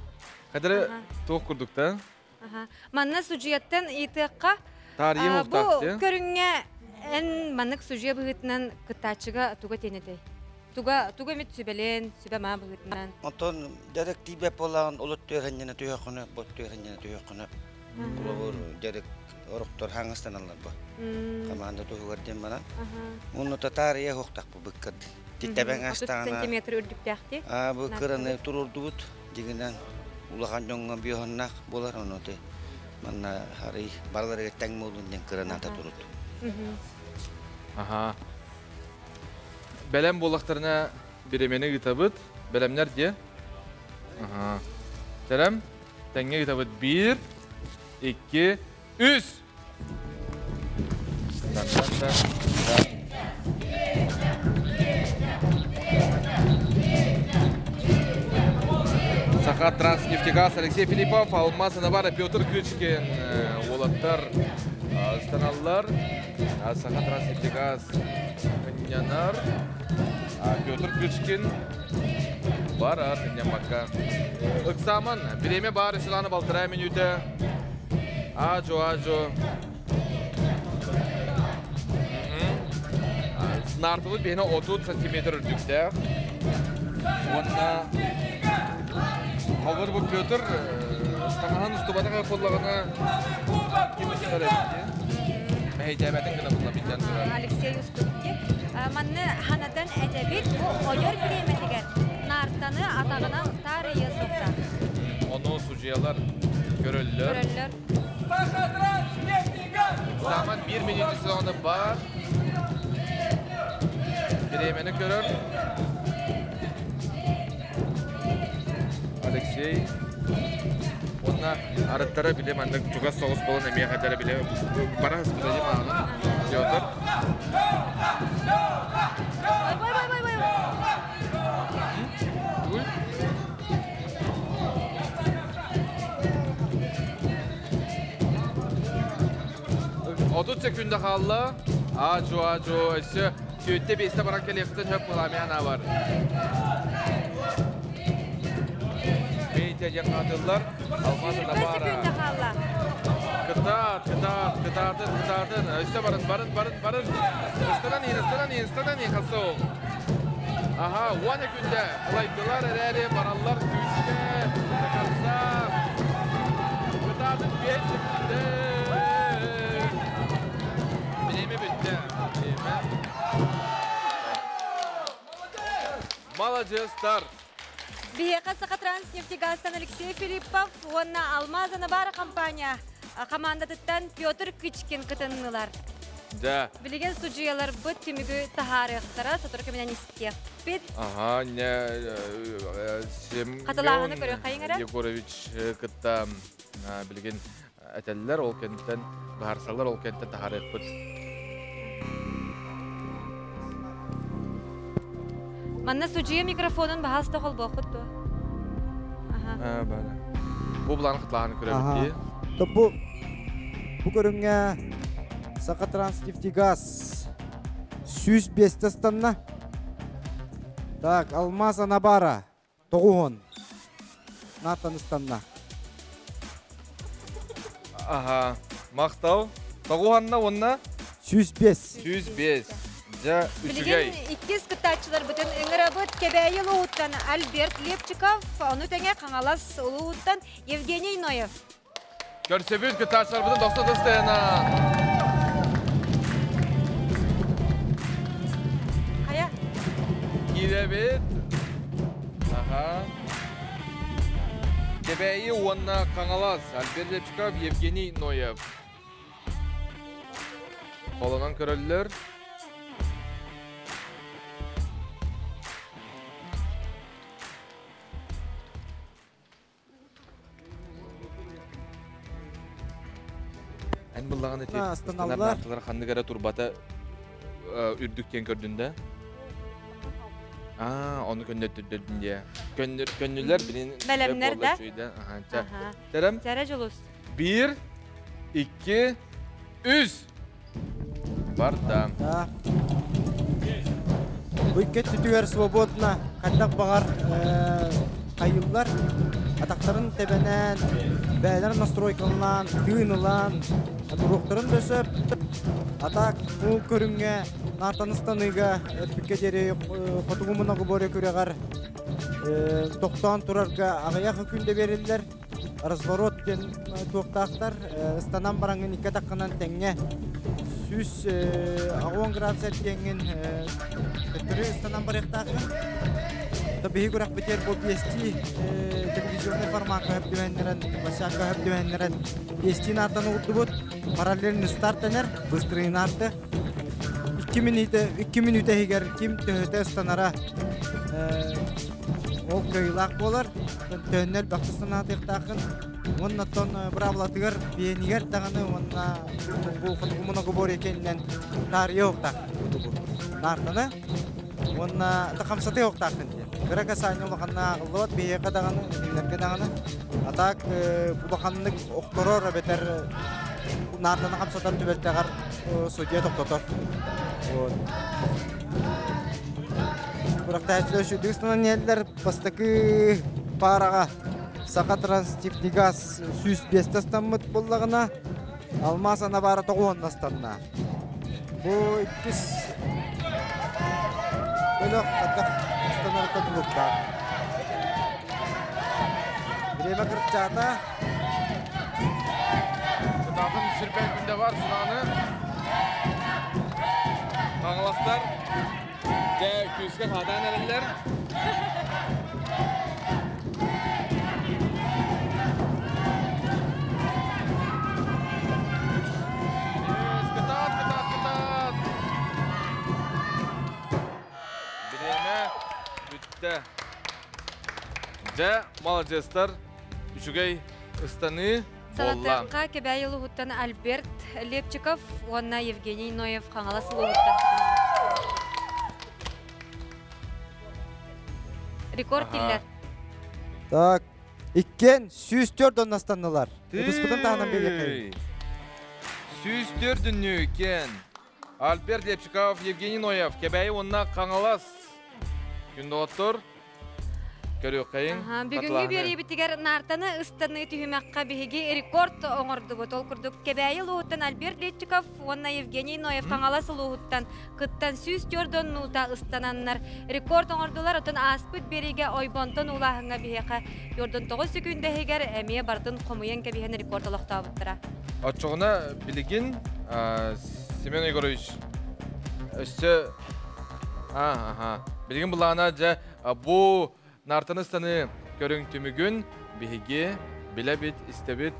Кадыры туох курдукта. Аха. Манна судьуйаттан ыйытыахха. Таарыйа Бу уохтаах. көрүҥҥэ эн маннык судьуйа быһыытынан кыттааччыга туга тиэнэтэй? Туга туга эмит сүбэлээн, сүбэ-маа быһыытынан. Онтон дьарык тиийбэт буоллаҕын олут түөрэнньэнэ түһүөххүнэ, бот түөрэнньэнэ түһүөххүнэ. Холобур, дьарык ороктор хаҥастаналлар бу. Команда туһугар диэн манан. Уонна татаарыйа уохтаах бу быккырды. Титтэбэҥ 30 астаҕына сантиметр үрдүктээхти. Бу кыраны туруордубут. Дьиҥинэн улахан дьоҥҥо биоһоннаах буолар ону ты манна арый барыларыгар тэҥ буолун диэн кыраната турут. Аха. Бэлэм буоллахтарына биремени ыытабыт. Бэлэмнэр диэ. Аха. Тэрем тэҥҥэ ыытабыт. Биир, икки, үс. Саха Транснефтегаз Алексей Филиппов, Алмаз Анабара Петр Кычкин уолаттар ыстаналлар. Саха Транснефтегаз ынньанар. Петр Кычкин барар ынньаммакка. Ыксааман, бириэмэ баар ысылааны балтараа мүнүүтэ. Ажо, ажо. Снартыбыт биһине 30 сантиметр үрдүктээх. Уонна Холбор бу Петр таҥаһын устубатах буоллаҕына ким устар эбит Мэһэйдээбэтин гына булла биллэн турар. Алексей устубут Манны ханатан этэбит бу ойор бириэмэтигэр наартаны атаҕынан таарыйа сылта. Ону судьуйалар көрөллөр. Көрөллөр. Саман биир мүнүүтэ сезону бар. Бириэмэни көрөр. Алексей. Уонна арыттара били маннык чугас соҕус буолан эмиэ хадара били бара сыспыта дии мааны Петр. Ой, ой, ой, ой, ой. Тугуй? 30 секунда хаалла. Ажо, ажо, өссө түөттэ биэстэ баран кэлиэхтэн сөп буламыан бар. Бейте диэн хаатыллар. Алмаз секунда хаалла. Кытаат, кытаат, кытаатын, кытаатын. Өссө барын, барын, барын, барын. Ыстанан иин, ыстанан иин, ыстанан иин хасыл. Аха, уон күндэ. Кылайдылар эрээри бараллар күүскэ. До конца. Кытаатын 5 секунда. Бириэмэ бүттэ. Бириэмэ. Маладьыастар. Биһиэхэ Сахатранснефтегазтан Алексей Филиппов уонна Алмаз Анабара компания командатыттан Петр Кычкин кытыннылар. Да. Билигин судьуйаларбыт түмүгү таһаарыахтара, сотору кэминэн истиэхпит. Ага, не Хатылааһыны көрүөххэйиҥ эрэ. Егорович кытта билигин этэллэр, ол кэнниттэн быһаарсаллар, ол кэнниттэн таһаарыахпыт. Манна судьуйа микрофонун баһаста холбооххут дуо? Аха. Бу булан хатылааһыны көрөбүт дии. Бу бу көрүҥҥэ Сахатранснефтегаз 105 ыстанна. Так, Алмаз Анабара тоҕуһун нааттан ыстанна. Аха, махтал. Тоҕуһанна уонна 105. 105. Дьэ, үчүгэй. Билигин иккис кыттааччыларбытын ыҥырабыт Кэбээйи улууһуттан Альберт Лепчиков, ону тэҥэ Хаҥалас улууһуттан Евгений Ноев. Көрсөбүт кыттааччыларбытын дохсо тыстайынан. Хайа? Киирэбит. Аха. Кэбээйи уонна Хаҥалас Альберт Лепчиков, Евгений Ноев. Холонон көрөллөр. Эн быллаҕын ити Астаналлар. ханнык эрэ турбата үрдүк диэн көрдүн да? Аа, ону көннөттүрдүн дии. Көннөр көннүлэр билин Бэлэмнэр да? Аха. Тэрем. Тэрэ Дьулус. Биир, икки, үс. Барда. Бу икки өттүтүгэр свободно хайдах баҕар. хайыллар. Атахтарын тэбэнэн, бэйэлэрин настройкалаан, тыын ылан, туруохтарын да сөп. Атак бу көрүҥҥэ Нартаныстаныыга эппиккэ диэри хотугу многоборье күрэҕэр тохтоон турарга аҕыйах күндэ биэриллэр. Разворот диэн туохтаахтар ыстанан бараҥҥын икки атаххынан тэҥҥэ 180 градус эргиэҥҥин төттөрү ыстанан барыахтааххын. Биһи күрэхпитигэр бу биэстии телевизионный формакка хөп түбэһиннэрэн, площадка хөп түбэһиннэрэн биэстии наартан угуттубут. Параллельный старт дэнэр, быстрый нарты. 2 мүнүүтэ иһигэр ким төһөтө ыстанара ол кыайыылаах буолар. Төһөннөр элбэхтик ыстанаатыахтааххын. Уонна быраабылатыгар биэнигэр даҕаны уонна бу хотугу многоборье кэннинэн таарыйа уохтаах наартаны уонна хамсатыы уохтааххын диэн. Кыра касание улаханна ааҕыллыбат биһиэхэ даҕаны, кинилэргэ даҕаны. А так улаханнык охторор эбэтэр наартаны хамсатар түбэлтэҕэр судья тохтотор. Вот. Күрэхтэһээччилэр сүүрдүк ыстанан иһэллэр. Бастакы паараҕа Саха Транснефтегаз 105 ыстаммыт буоллаҕына, Алмаз Анабара 90 ыстанна. Бу иккис бөлөх хайдах ыстанарыттан тутулуктаах. Время кырчаата. Кытаатын сирбэй күндэ бар сунаны. Хаҥаластар дьэ күүскэ хаатаан эрэллэр. Кытаат, кытаат, кытаат! Бириэмэ бүттэ. Дьэ, маладьыастар, үчүгэй ыстаныы буолла. Салатыахха Кэбээйи улууһуттан Альберт Лепчиков уонна Евгений Ноев Хаҥалас улууһуттан рекорд тиллэр. Так, иккен 104 оннастаннылар. Ытыспытын таһынан биэриэххэ. 104 иккен. Альберт Лепчиков, Евгений Ноев, Кэбээйи уонна Хаҥалас. Күндү доҕоттор, көрүөххэйиҥ. Бүгүҥҥү биэриибитигэр наартаны ыстаныы түһүмэххэ биһиги рекорд оҥордубут. Ол курдук Кэбээйи улууһуттан Альберт Лепчиков уонна Евгений Ноев Хаҥалас улууһуттан кыттан 104 нуута ыстананнар рекорд оҥордулар. Оттон ааспыт биэриигэ Ойбонтон уулааһыҥҥа биһиэхэ 49 секүндэһигэр эмиэ барытын хомуйан кэбиһэн рекорд олохтообуттара. Оччоҕуна билигин Семен Егорович өссө аха билигин былаана дьэ бу наартаны ыстаны көрүҥ түмүгүн биһиги билэбит, истэбит,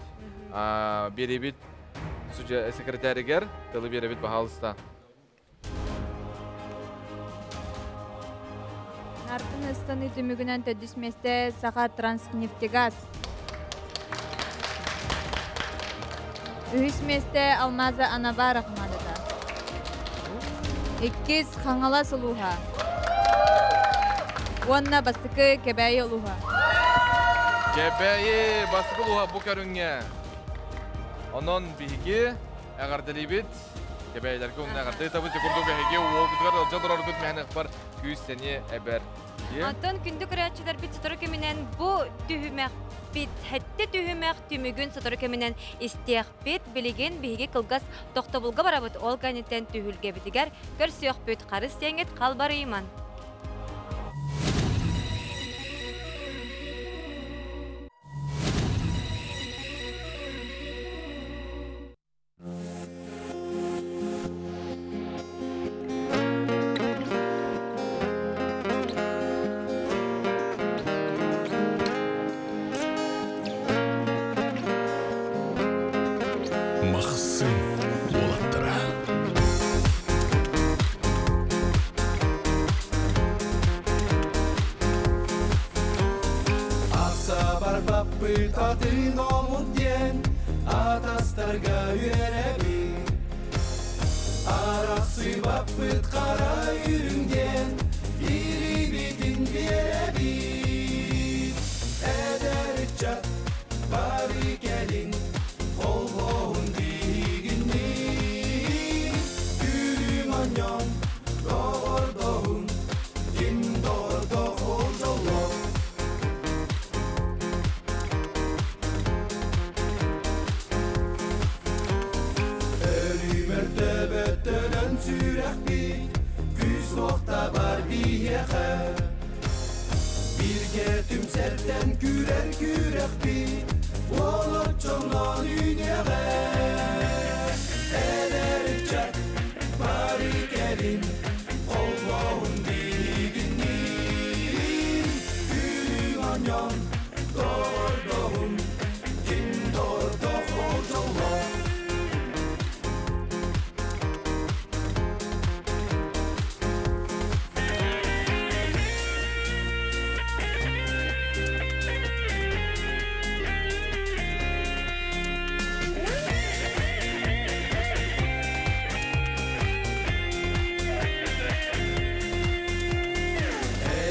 биэрибит секретаригер тылы биэрэбит, баһаалыста. Нартын ыстаны түмүгүнэн төрдүс миэстэ Саха Транснефтегаз. Үһүс миэстэ Алмаза Анабара хамаандата. Иккис Хаҥалас улууһа. Уонна бастакы Кэбээйи улууһа. Кэбээйи бастакы улууһа бу көрүҥҥэ. Онон биһиги эҕэрдэлиибит. Кэбээйилэргэ уонна эҕэрдэ ыытабыт. Курдук эһиги уолгутугар ылдьа олороргут мэһэн күүс сэниэ эбэр. Онтон күндү көрөөччүлэрбит, сотору кэминэн бу түһүмэхпит, сэттэ түһүмэх түмүгүн сотору кэминэн истиэхпит. Билигин биһиги кылгас тохтобулга барабыт. Ол кэнниттэн түһүлгэбитигэр көрсүөхпүт. Харыс диэҥҥит халбарыйыман. Махсым уолаттара. Ахса барбаппыт атын омук диэн атастарга үөрэбит. Арахсыбаппыт хара үрүҥ диэн илиибитин биэрэбит. Эдэр ыччат бары кэлиҥ холбоһун биһигинниин. Күлүҥ оонньооҥ доҕордоһуҥ ким доҕордоох ол дьоллоох. Күүстэн күүрэр күрэхпит, Олоччонон үүнүөҕэ. Эдэр ыччат, бары кэлин, Холбоһун биһигинниин. Күлүҥ оонньоон, доҕордоһун, Ким доҕордоох ол дьоллоох.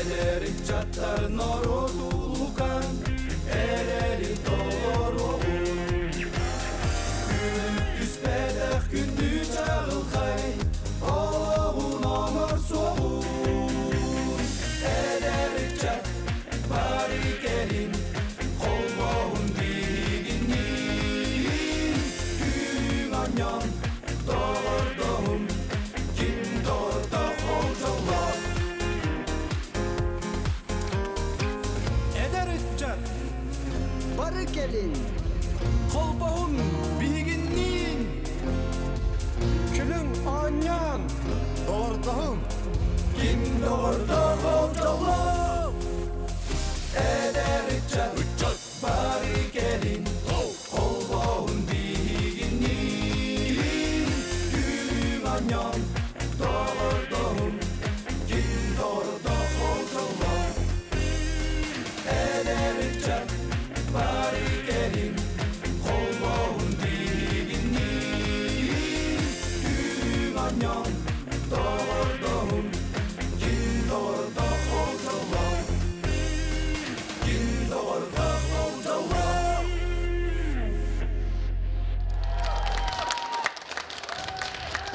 Эдэр ыччаттар норуот улуукан, Эрэлин толоруоҕун. Күлүк түспэтэх күндү чаҕылхай, Олоҕун оҥор суоҕун. Эдэр ыччат, бары кэлин, Холбоһун биһигинниин. Күлүҥ оонньоон, доҕордоһун, Ким доҕордоох ол дьоллоох. Эдэр ыччат, бары кэлин, Холбоһун биһигинниин. Күлүҥ оонньоон, доҕордоһуҥ, Ким доҕордоох ол дьоллоох. Эдэр ыччат, бары кэлин, Холбоһун биһигинниин. Күлүҥ оонньоон, доҕордоһуҥ, Ким доҕордоох ол дьоллоох. Эдэр ыччат, бары кэлин, Холбоһун биһигинниин. Күлүҥ оонньоон, доҕордоһуҥ, Ким доҕордоох ол дьоллоох. Ким доҕордоох ол дьоллоох.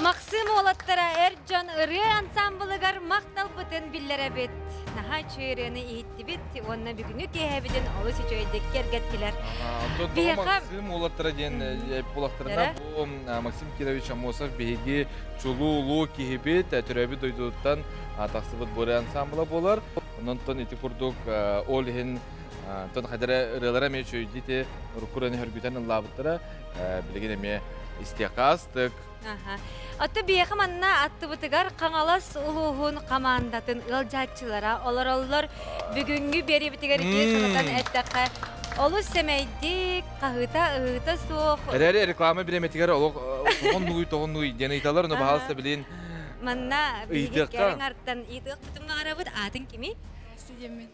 Максим уолаттара эр дьон ырыа ансамблыгар махталбытын биллэрэбит. Наһаа үчүгэй ырыаны иһиттибит уонна бүгүҥҥү киэһэбитин олус үчүгэйдик киэргэттилэр. Онтон Биһиэхэ Максим уолаттара диэн буолахтарына бу Максим Кирович Аммосов биһиги чулуу улуу киһибит төрөөбүт дойдутуттан тахсыбыт бу ырыа ансамбла буолар. Онон ити курдук ол иһин тон хадара ырыалара эмиэ үчүгэйдик урукку ырыаны хөргүтэн ыллаабыттара билигин эмиэ истиэххэ астык. Отто биһиэхэ манна аттыбытыгар Хаҥалас улууһун хамаандатын ыалдьааччылара олороллор. Бүгүҥҥү биэриибитигэр ити санатан эттэххэ, олус сэмэйдик, хаһыыта-ыһыыта суох. Эрээри реклама бириэмэтигэр олох тоҕон нугуй тоҕон нугуй диэн ыйыталлар, ону баһаалыста билин Манна биһиги ыйытыахха. кэриҥ артан ыйытыахпытын баҕарабыт. Аатын кимий? Настя диэммин.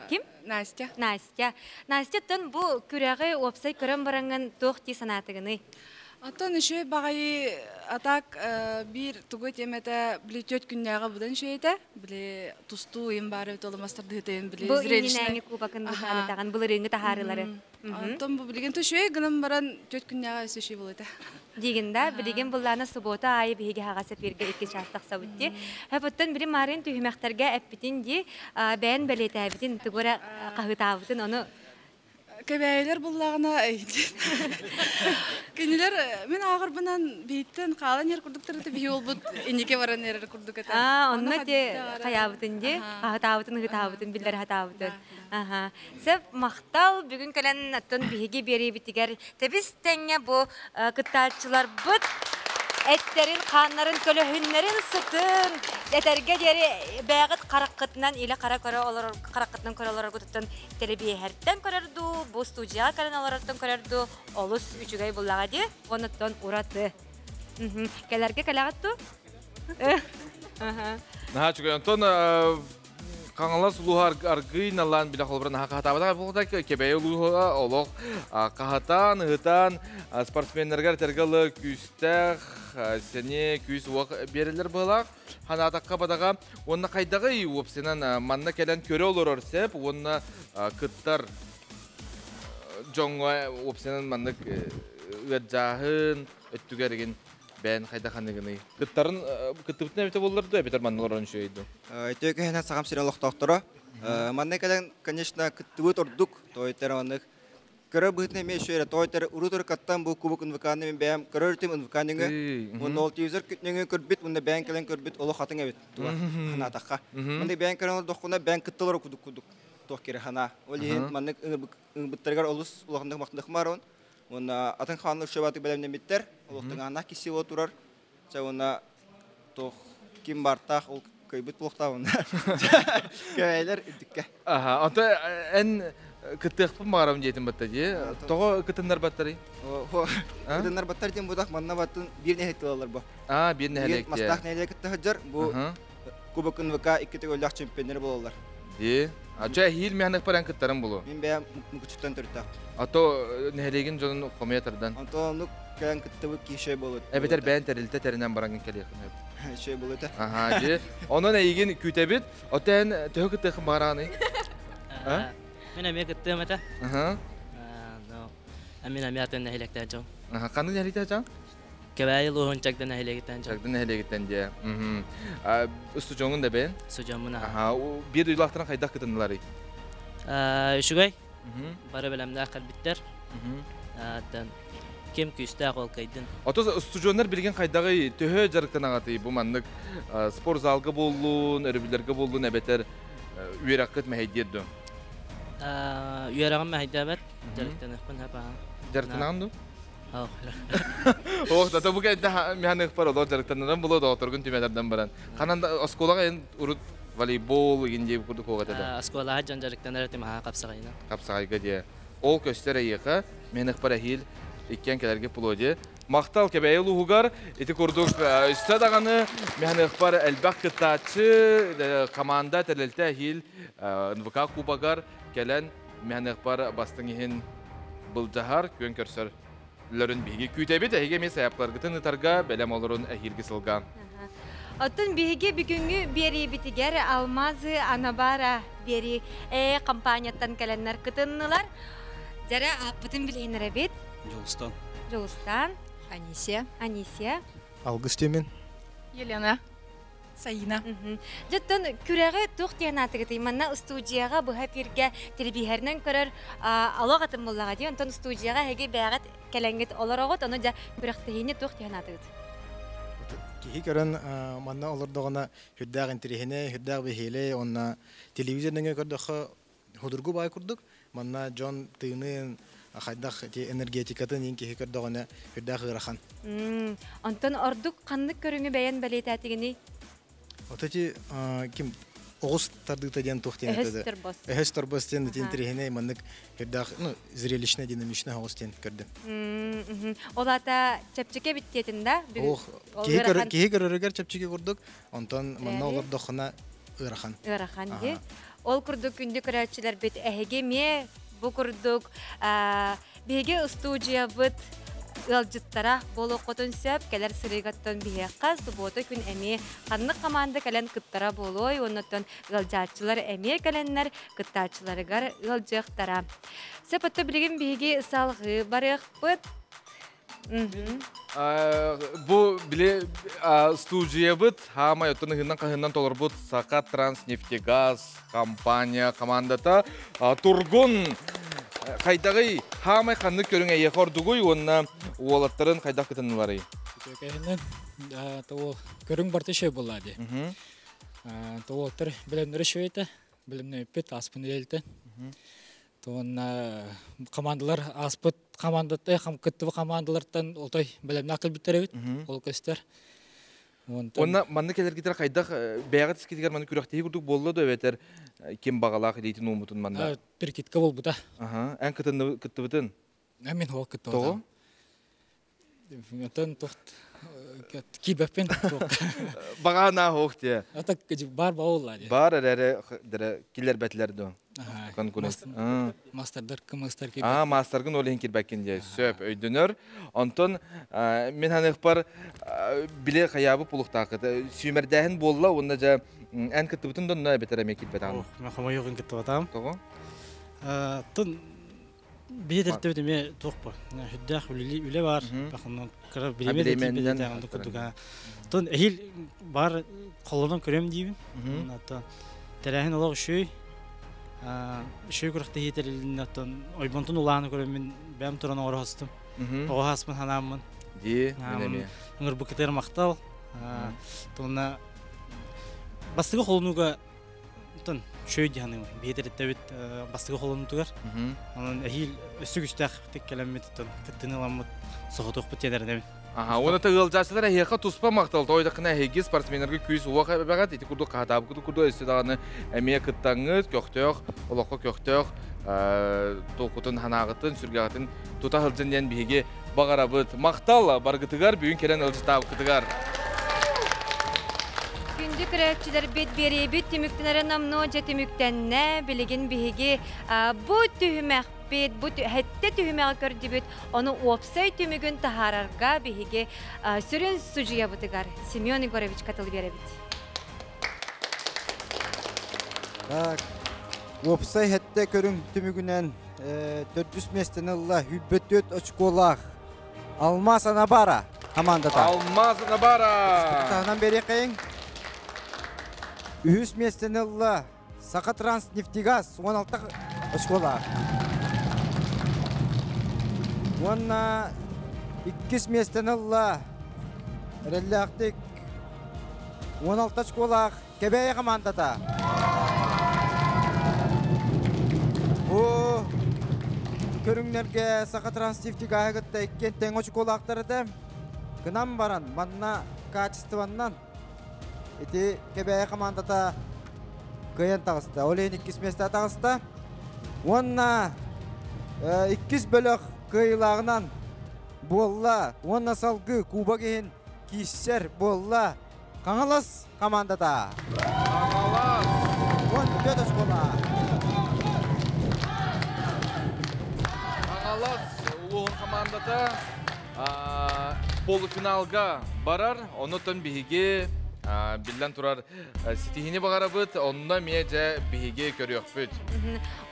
Ким? Настя. Настя. Настя, тон бу күрэҕи уопсай көрөн бараҥҥын туох дии санаатыгыный? Оттон үчүгэй баҕайы атак биир тугу этиэм этэ, били түөрт күннээҕи быдан үчүгэй этэ. Били тустуу ыйым баары толумастардыһытыйын били Бу зрелищный. иннинээҥи кубокын быһаанатаҕын былырыыҥҥы таһаарыылары. Оттон бу билигин үчүгэй гынан баран түөрт күннээҕи өссө үчүгэй буолуо этэ. Диигин да, билигин буллаана суббота аайы биһиги хаҕас эфиргэ 2 час тахсабыт дии. Хэпуттан били марын түһүмэхтэргэ эппитин дии, бэйэн бэлиэтээбитин, тугу эрэ хаһыытаабытын, ону Кэбээйилэр буллаҕына кинилэр мин ааҕарбынан биһиттэн хаалан иһэр курдуктар этэ, биһи уолбут инники баран эрэр курдук этэ. Аа, онно те хайаабытын дии, хаһытаабытын, ыһытаабытын, биллэр хатаабытын. Аха. Сөп, махтал бүгүн кэлэн оттон биһиги биэриибитигэр тэбис тэҥҥэ бу кыттааччыларбыт эттерин, хааннарын, көлөһүннэрин сытын этэргэ диэри бээҕит хараххытынан илэ хара көрө олорор хараххытынан көрө олороргутуттан тэлэбиэһэртэн көрөр дуу, бу студияҕа кэлэн олорортон көрөр дуу олус үчүгэй буллаҕа дии. Онуттан ураты. Кэлэргэ кэлэҕит дуу? Наһаа үчүгэй. Онтон Хаҥалас улууһа аргыый наллаан билэ холобура наһаа хаһатаабатах буолта Кэбээйи улууһа олох хаһатаан, ыһытаан спортсменнарыгар этэргэ ылы күүстээх сэниэ күүс-уох биэрэллэр быһылаах. Ханаатахха бадаҕа уонна хайдаҕый уопсайынан манна кэлэн көрө олорор сэп уонна кыттар дьоҥҥо уопсайынан маннык ыаддьааһын өттүгэр игин бэйэн хайдах ханыгыный? Кыттарын кыттыбытын эбитэ буоллар дуу, эбэтэр манна олорон үчүгэй дуу? Үтүө киһинэн Сахам сирин олохтоохторо. Манна кэлэн, конечно, кыттыбыт ордук. Тойтер маннык көрөр быһыытынан эмиэ үчүгэй эрэ. Тойтер урут каттан бу кубок НВК-ны мин бэйэм көрөр этим НВК нөҥүө. Уонна ол телевизор нөҥүө көрбүт, уонна бэйэм кэлэн көрбүт олох атын эбит. Туга ханаатахха. Маннык бэйэм кэлэн олордоххуна бэйэм кытталар кудук кудук. туох кире хана. Ол иһин маннык ыҥырбыттарыгар олус улаханнык махтаныхмар Уонна атын хааннар шөбатык бэлэмнэммиттэр. Олохтоҥааннаах киси турар. Чэ уонна туох ким бартаах ол кыайбыт буолуохтаах Кэбээлэр үрдүккэ. Аха, онто эн кыттыахпын баҕарабын диэтим батта дии. Тоҕо кытыннарбаттарый? Кытыннарбаттар диэн будах манна баттын биир нэһилиэк тылалар бу. Аа, биир нэһилиэк. Мастаах нэһилиэк кытта сылдьар. Бу Кубок НВК икки төгүллээх чемпионнары буолаллар. Дии. Ача эһиил мээнэх баран кыттарым булу. Мин бэйэм Мукучуттан төрүттээх. А то нэһилиэгин дьонун хомуйа тардан. Онтон оннук кэлэн кыттыбыт киһи шөй буолут. Эбэтэр бэйэн тэрилтэ тэринэн баран кэлиэххин сөп. Шөй буолута. Аха, дии. Онон эйигин күүтэбит. Отен төһө кыттыаххын баҕараҕыный? А? Мин эмиэ кыттыам этэ. Аха. Мин эмиэ атын нэһилиэктэн дьон. Аха, ханнык нэһилиэктэн дьон? Кэбээйи улууһун Чагда нэһилиэгиттэн Чагда нэһилиэгиттэн дьэ. Устудьуоҥун да бэйэн? Устудьуоммун аха. Биир дойдулаахтарын хайдах кытынныларый? Үчүгэй. Бары бэлэмнээх кэлбиттэр. Ким күүстээх ол кыйдын. Ото устудьуоннар билигин хайдаҕый төһө дьарыктанаҕытый бу маннык спортзалга буоллун, өрөбүллэргэ буоллун эбэтэр үөрэххит мэһэйдиэр дуо? Үөрэҕим мэһэйдээбэт, дьарыктаныахпын хапаһан. Дьарыктанаҕын дуу? Ох, да бу кэннэ миһаныхпар олор дьарыктанаран було доҕотторгун түмэтэрдэн баран. Ханан да оскуолаҕа эн урут волейбол игин диэ курдук хуога этэ. Оскуолаҕа дьон дьарыктанар этим аһаа хапсаҕайынан. Хапсаҕайга диэ. Ол көстөр эйиэхэ миһаныхпар эһиил иккиэн кэлэргэ пуло диэ. Махтал Кэбээйи улууһугар ити курдук өссө даҕаны миһаныхпар элбэх кыттааччы команда тэрилтэ эһиил НВК кубогар кэлэн Мэһэныахпар бастыҥ иһин былдьаһар, күөн көрсөр лөрүн биһиги күүтэбит. Эһиги эмиэ сайаапкаларгытын ытарга бэлэм олорун эһиилги сылга. Оттон биһиги бүгүҥҥү биэриибитигэр Алмазы Анабара биэрии э компанияттан кэлэннэр кытыннылар. Дьэрэ ааппытын билиһиннэрэбит. Дьулустан. Дьулустан. Анисия. Анисия. Алгыс Тюмин. Елена. Саина. Дьоттон күрэҕи туох диэн аатыгытый? Манна студияҕа быһа эфиргэ телевизорынан көрөр алох атын буоллаҕа дии. Онтон студияҕа эһиги бэйэҕит кэлэҥҥит олороҕут, ону дьэ күрэхтэһиини туох диэн аатыгыт? Киһи көрөн манна олордоҕуна сүрдээх интэриэһинэй, сүрдээх бэһиэлэй уонна телевизор нөҥүө көрдөххө судургу баай курдук. Манна дьон тыынын, хайдах ити энергетикатын иин киһи көрдөҕүнэ сүрдээх ыарахан. Онтон ордук ханнык көрүҥү бэйэн бэлиэтээтигиний? Вот эти ким оҕус тардыыта диэн туох диэн Өһөс торбос. Өһөс торбос диэн ити интэриэһинэй маннык сүрдээх ну зрелищно динамично оҕус диэн көрдүм. Ол аата чэпчэки эбит диэтин да? Ох, киһи көрөрүгэр чэпчэки курдук, онтон манна олордоххуна ыарахан. Ыарахан дии. Ол курдук күндү көрөөччүлэрбит эһиги эмиэ бу курдук биһиги устуудьуйабыт ыалдьыттара буолуоххутун сөп. Кэлэр сырыыгаттан биһиэхэ субуота күн эмиэ ханнык хамаанда кэлэн кыттара буолуой уоннаттан ыалдьааччылар эмиэ кэлэннэр кыттааччыларыгар ыалдьыахтара. Сөп отто билигин биһиги салҕыы барыахпыт. Бу били студиябыт хаамай оттон ыһыннан-хаһыннан толорбут Саха Транснефтегаз компания командата Тургун хайдаҕый хаамай ханнык көрүҥ эйиэхэ ордугуй уонна уолаттарын хайдах кытынныларый? Үтүөкэһинэн ол көрүҥ барыта үчүгэй буолла дии. Уолаттар бэлэмнэрэ үчүгэй этэ. Бэлэмнэммиппит ааспын илэлитэ. Уонна командалар ааспыт командаттан кыттыбыт командалартан отой бэлэмнээх кэлбиттэр эбит. Ол көстөр. Уонна манна кэлэргитэр хайдах бэйэҕит искитигэр манна күрэхтэһии курдук буолла да эбэтэр ким баҕалаах илиитин ууммутун манна? Прикидка буолбута. Аха. Эн кыттыбытын? Мин ол кыттыбатым. Тоҕо? Оттон туох киирбэппин. Баҕаанаа хоох дии. Ата бар баулла дии. Бар эрээри дэрэ киллэрбэтилэр дуо? Конкурент. Мастердар кымыстар киирбэт. Аа, мастергын ол иһин киирбэккин дии. Сөп, өйдөнөр. Онтон мин ханыхпар биле хайаабы пулуктаакыт сүүмэрдээһин буолла уонна дьэ эн кыттыбытын да онно эбэтэр эмиэ киирбэтэҕин. Мен хомойуох кыттыбатаҕым. Тоҕо? Тын Биһи тэрилтэбит эмиэ туох бу? Сүрдээх үлэ бар. Бахыннан кыра бириэмэ да тиийбэт курдук. Тон эһил бар холонон көрөм диибин. Оттон тэрээһин олох үчүгэй. Үчүгэй күрэхтэһии тэрилиннэ оттон ойбонтун улааны көрөммүн бэйэм туран оҥоро хостум. Оҕо сааспын ханааммын. Дии, мин эмиэ. Ыҥырбыккытыгар махтал. Тонна бастакы холонууга Тон шөй диханым бедереттебит бастыгы холонутугар. Онон эхил өссө күстэх теккелеммит тон кыттыны ламмыт соҕотохпут тиэдэрнебин. Аха, оны тыгылжачылар эхиэхэ туспа мактал тойдакына эһиги спортсменнарга күүс уох эбэҕэт ити курдук хаһатаабыкыт курдук өссө даҕаны эмиэ кыттаҥҥыт көхтөөх олоххо көхтөөх толкутун ханаағытын сүргэҕитин тута сылдьын диэн биһиги баҕарабыт. Махтал баргытыгар бүгүн кэлэн ылдьытаабыкытыгар. Күндү көрөөччүлэрбит биэриэбит түмүктэнэрэ номнуо дьэ түмүктэннэ. Билигин биһиги бу түһүмэхпит, бу хэттэ түһүмэҕи көрдүбүт. Ону уопсай түмүгүн таһаарарга биһиги сүрүн судьуйабытыгар Семен Егоровичка тыл биэрэбит. Так, уопсай хэттэ көрүҥ түмүгүнэн төрдүс миэстэни ылла 104 очколаах Алмаз Анабара командата. Алмаз Анабара! Таһынан бериэхэйиҥ. Үһүс миэстэни ылла Саха Транснефтегаз 16 очколаах. Уонна иккис миэстэни ылла эрэллээхтик 16 очколаах Кэбээйи командата. Бу көрүҥнэргэ Саха Транснефтегааһы кытта иккиэн тэҥ очукуолаахтар этэ. Гынан баран, манна качествоннан ити Кэбээйи командата кыайан таҕыста. Ол иһин иккис миэстэ таҕыста. Уонна иккис бөлөх кыайыылааҕынан буолла. Уонна салгыы кубок иһин киирсэр буолла. Хаҥалас командата. Хаҥалас. 14 оскуола. Хаҥалас улууһун командата полуфиналга барар. Онутон биһиги биллэн турар ситиһини баҕарабыт, онно эмиэ дьэ биһиги көрүөхпүт.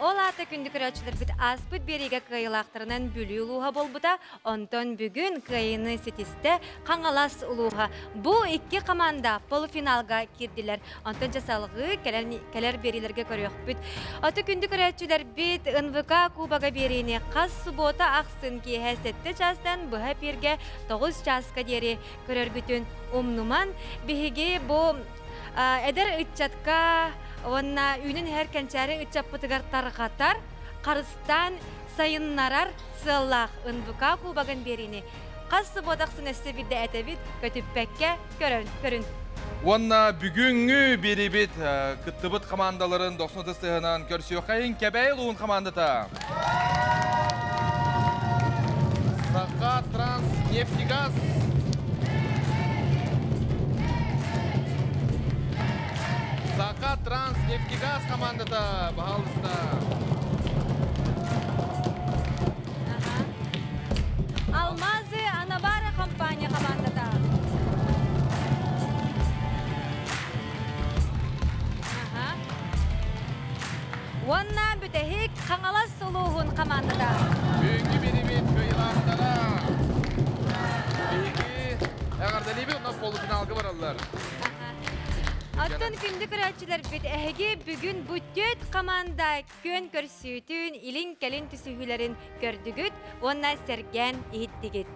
Ол аата күндү көрөөччүлэрбит ааспыт биэриигэ кыайыылаахтарынан Бүлүү улууһа буолбута, онтон бүгүн кыайыыны ситистэ Хаҥалас улууһа. Бу икки команда полуфиналга киирдилэр. Онтон дьэ салҕыы кэлэр биэриилэргэ көрүөхпүт. Аты күндү көрөөччүлэрбит НВК Кубога биэриини хас суббота ахсын киэһэ 7 чаастан быһа эпииргэ 9 чааска диэри көрөргүтүн умнуман. Биһиги бу эдэр ыччатка уонна үүнэн иһэр кэнчээри ыччаппытыгар тарҕатар, харыстаан сайыннарар сыаллаах НВК Кубогын биэриини хас субуота ахсын өссө биирдэ этэбит, көтүппэккэ көрөн, көрүн. Уонна бүгүҥҥү биэрибит кыттыбыт командаларын дохсун ытыстыһынан көрсүөххэйин Кэбэйил уун командата. Саха Транс Нефтегаз Саха Транс Нефтегаз командата, пожалуйста. Алмазы Анабара компания командата. Уонна бүтэһик Хаҥалас улууһун командата. Бүгүҥҥү биэрибит кыайыылаахтара биһиги эҕэрдэлиибит, онно полуфиналга бараллар. Оттон күндү көрөөччүлэрбит, эһиги бүгүн бу түөрт команда күөн көрсүүтүн, илин-кэлин түсүһүүлэрин көрдүгүт уонна сэргээн иһиттигит.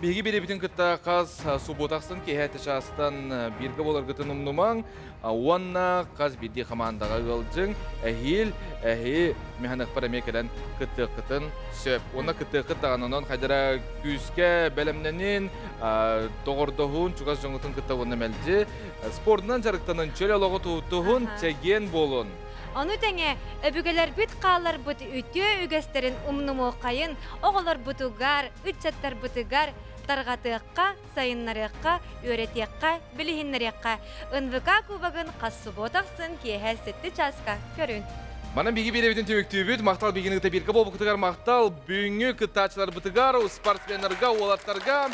Биһиги биэрэбитин кытта хас суббота ахсын киэһэ чаастан бииргэ буоларгытын умнумаҥ уонна хас биирдии хамаандаҕа ыалдьыҥ, эһиил эһи механыхпар эмиэ кэлэн кыттыаххытын сөп. Уонна кыттыаххыт даҕаны онон хайдара күүскэ бэлэмнэнин, доҕордоһуун, чугас дьоҥҥутун кытта уонна мэлдьи спордунан дьарыктанын, чөл олоҕу туһун, чэгиэн буолун. Ону тэҥэ өбүгэлэрбит хаалларбыт үтүө үгэстэрин умнумуоххайын, оҕолорбутугар, ыччаттарбытыгар тарҕатыахха, сайыннарыахха, үөрэтиэххэ, билиһиннэриэххэ. НВК Кубогын хас субуота ахсын киэһэ 7 чааска көрүн. Манан биги биэрэбитин түмүктүүбүт. Махтал бигини ыта бирге болбукутугар махтал бүгүҥҥү кыттааччыларбытыгар, спортсменнарга, уолаттарга.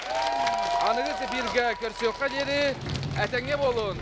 Аныгы эфиргэ көрсүөххэ диэри этэҥҥэ буолун.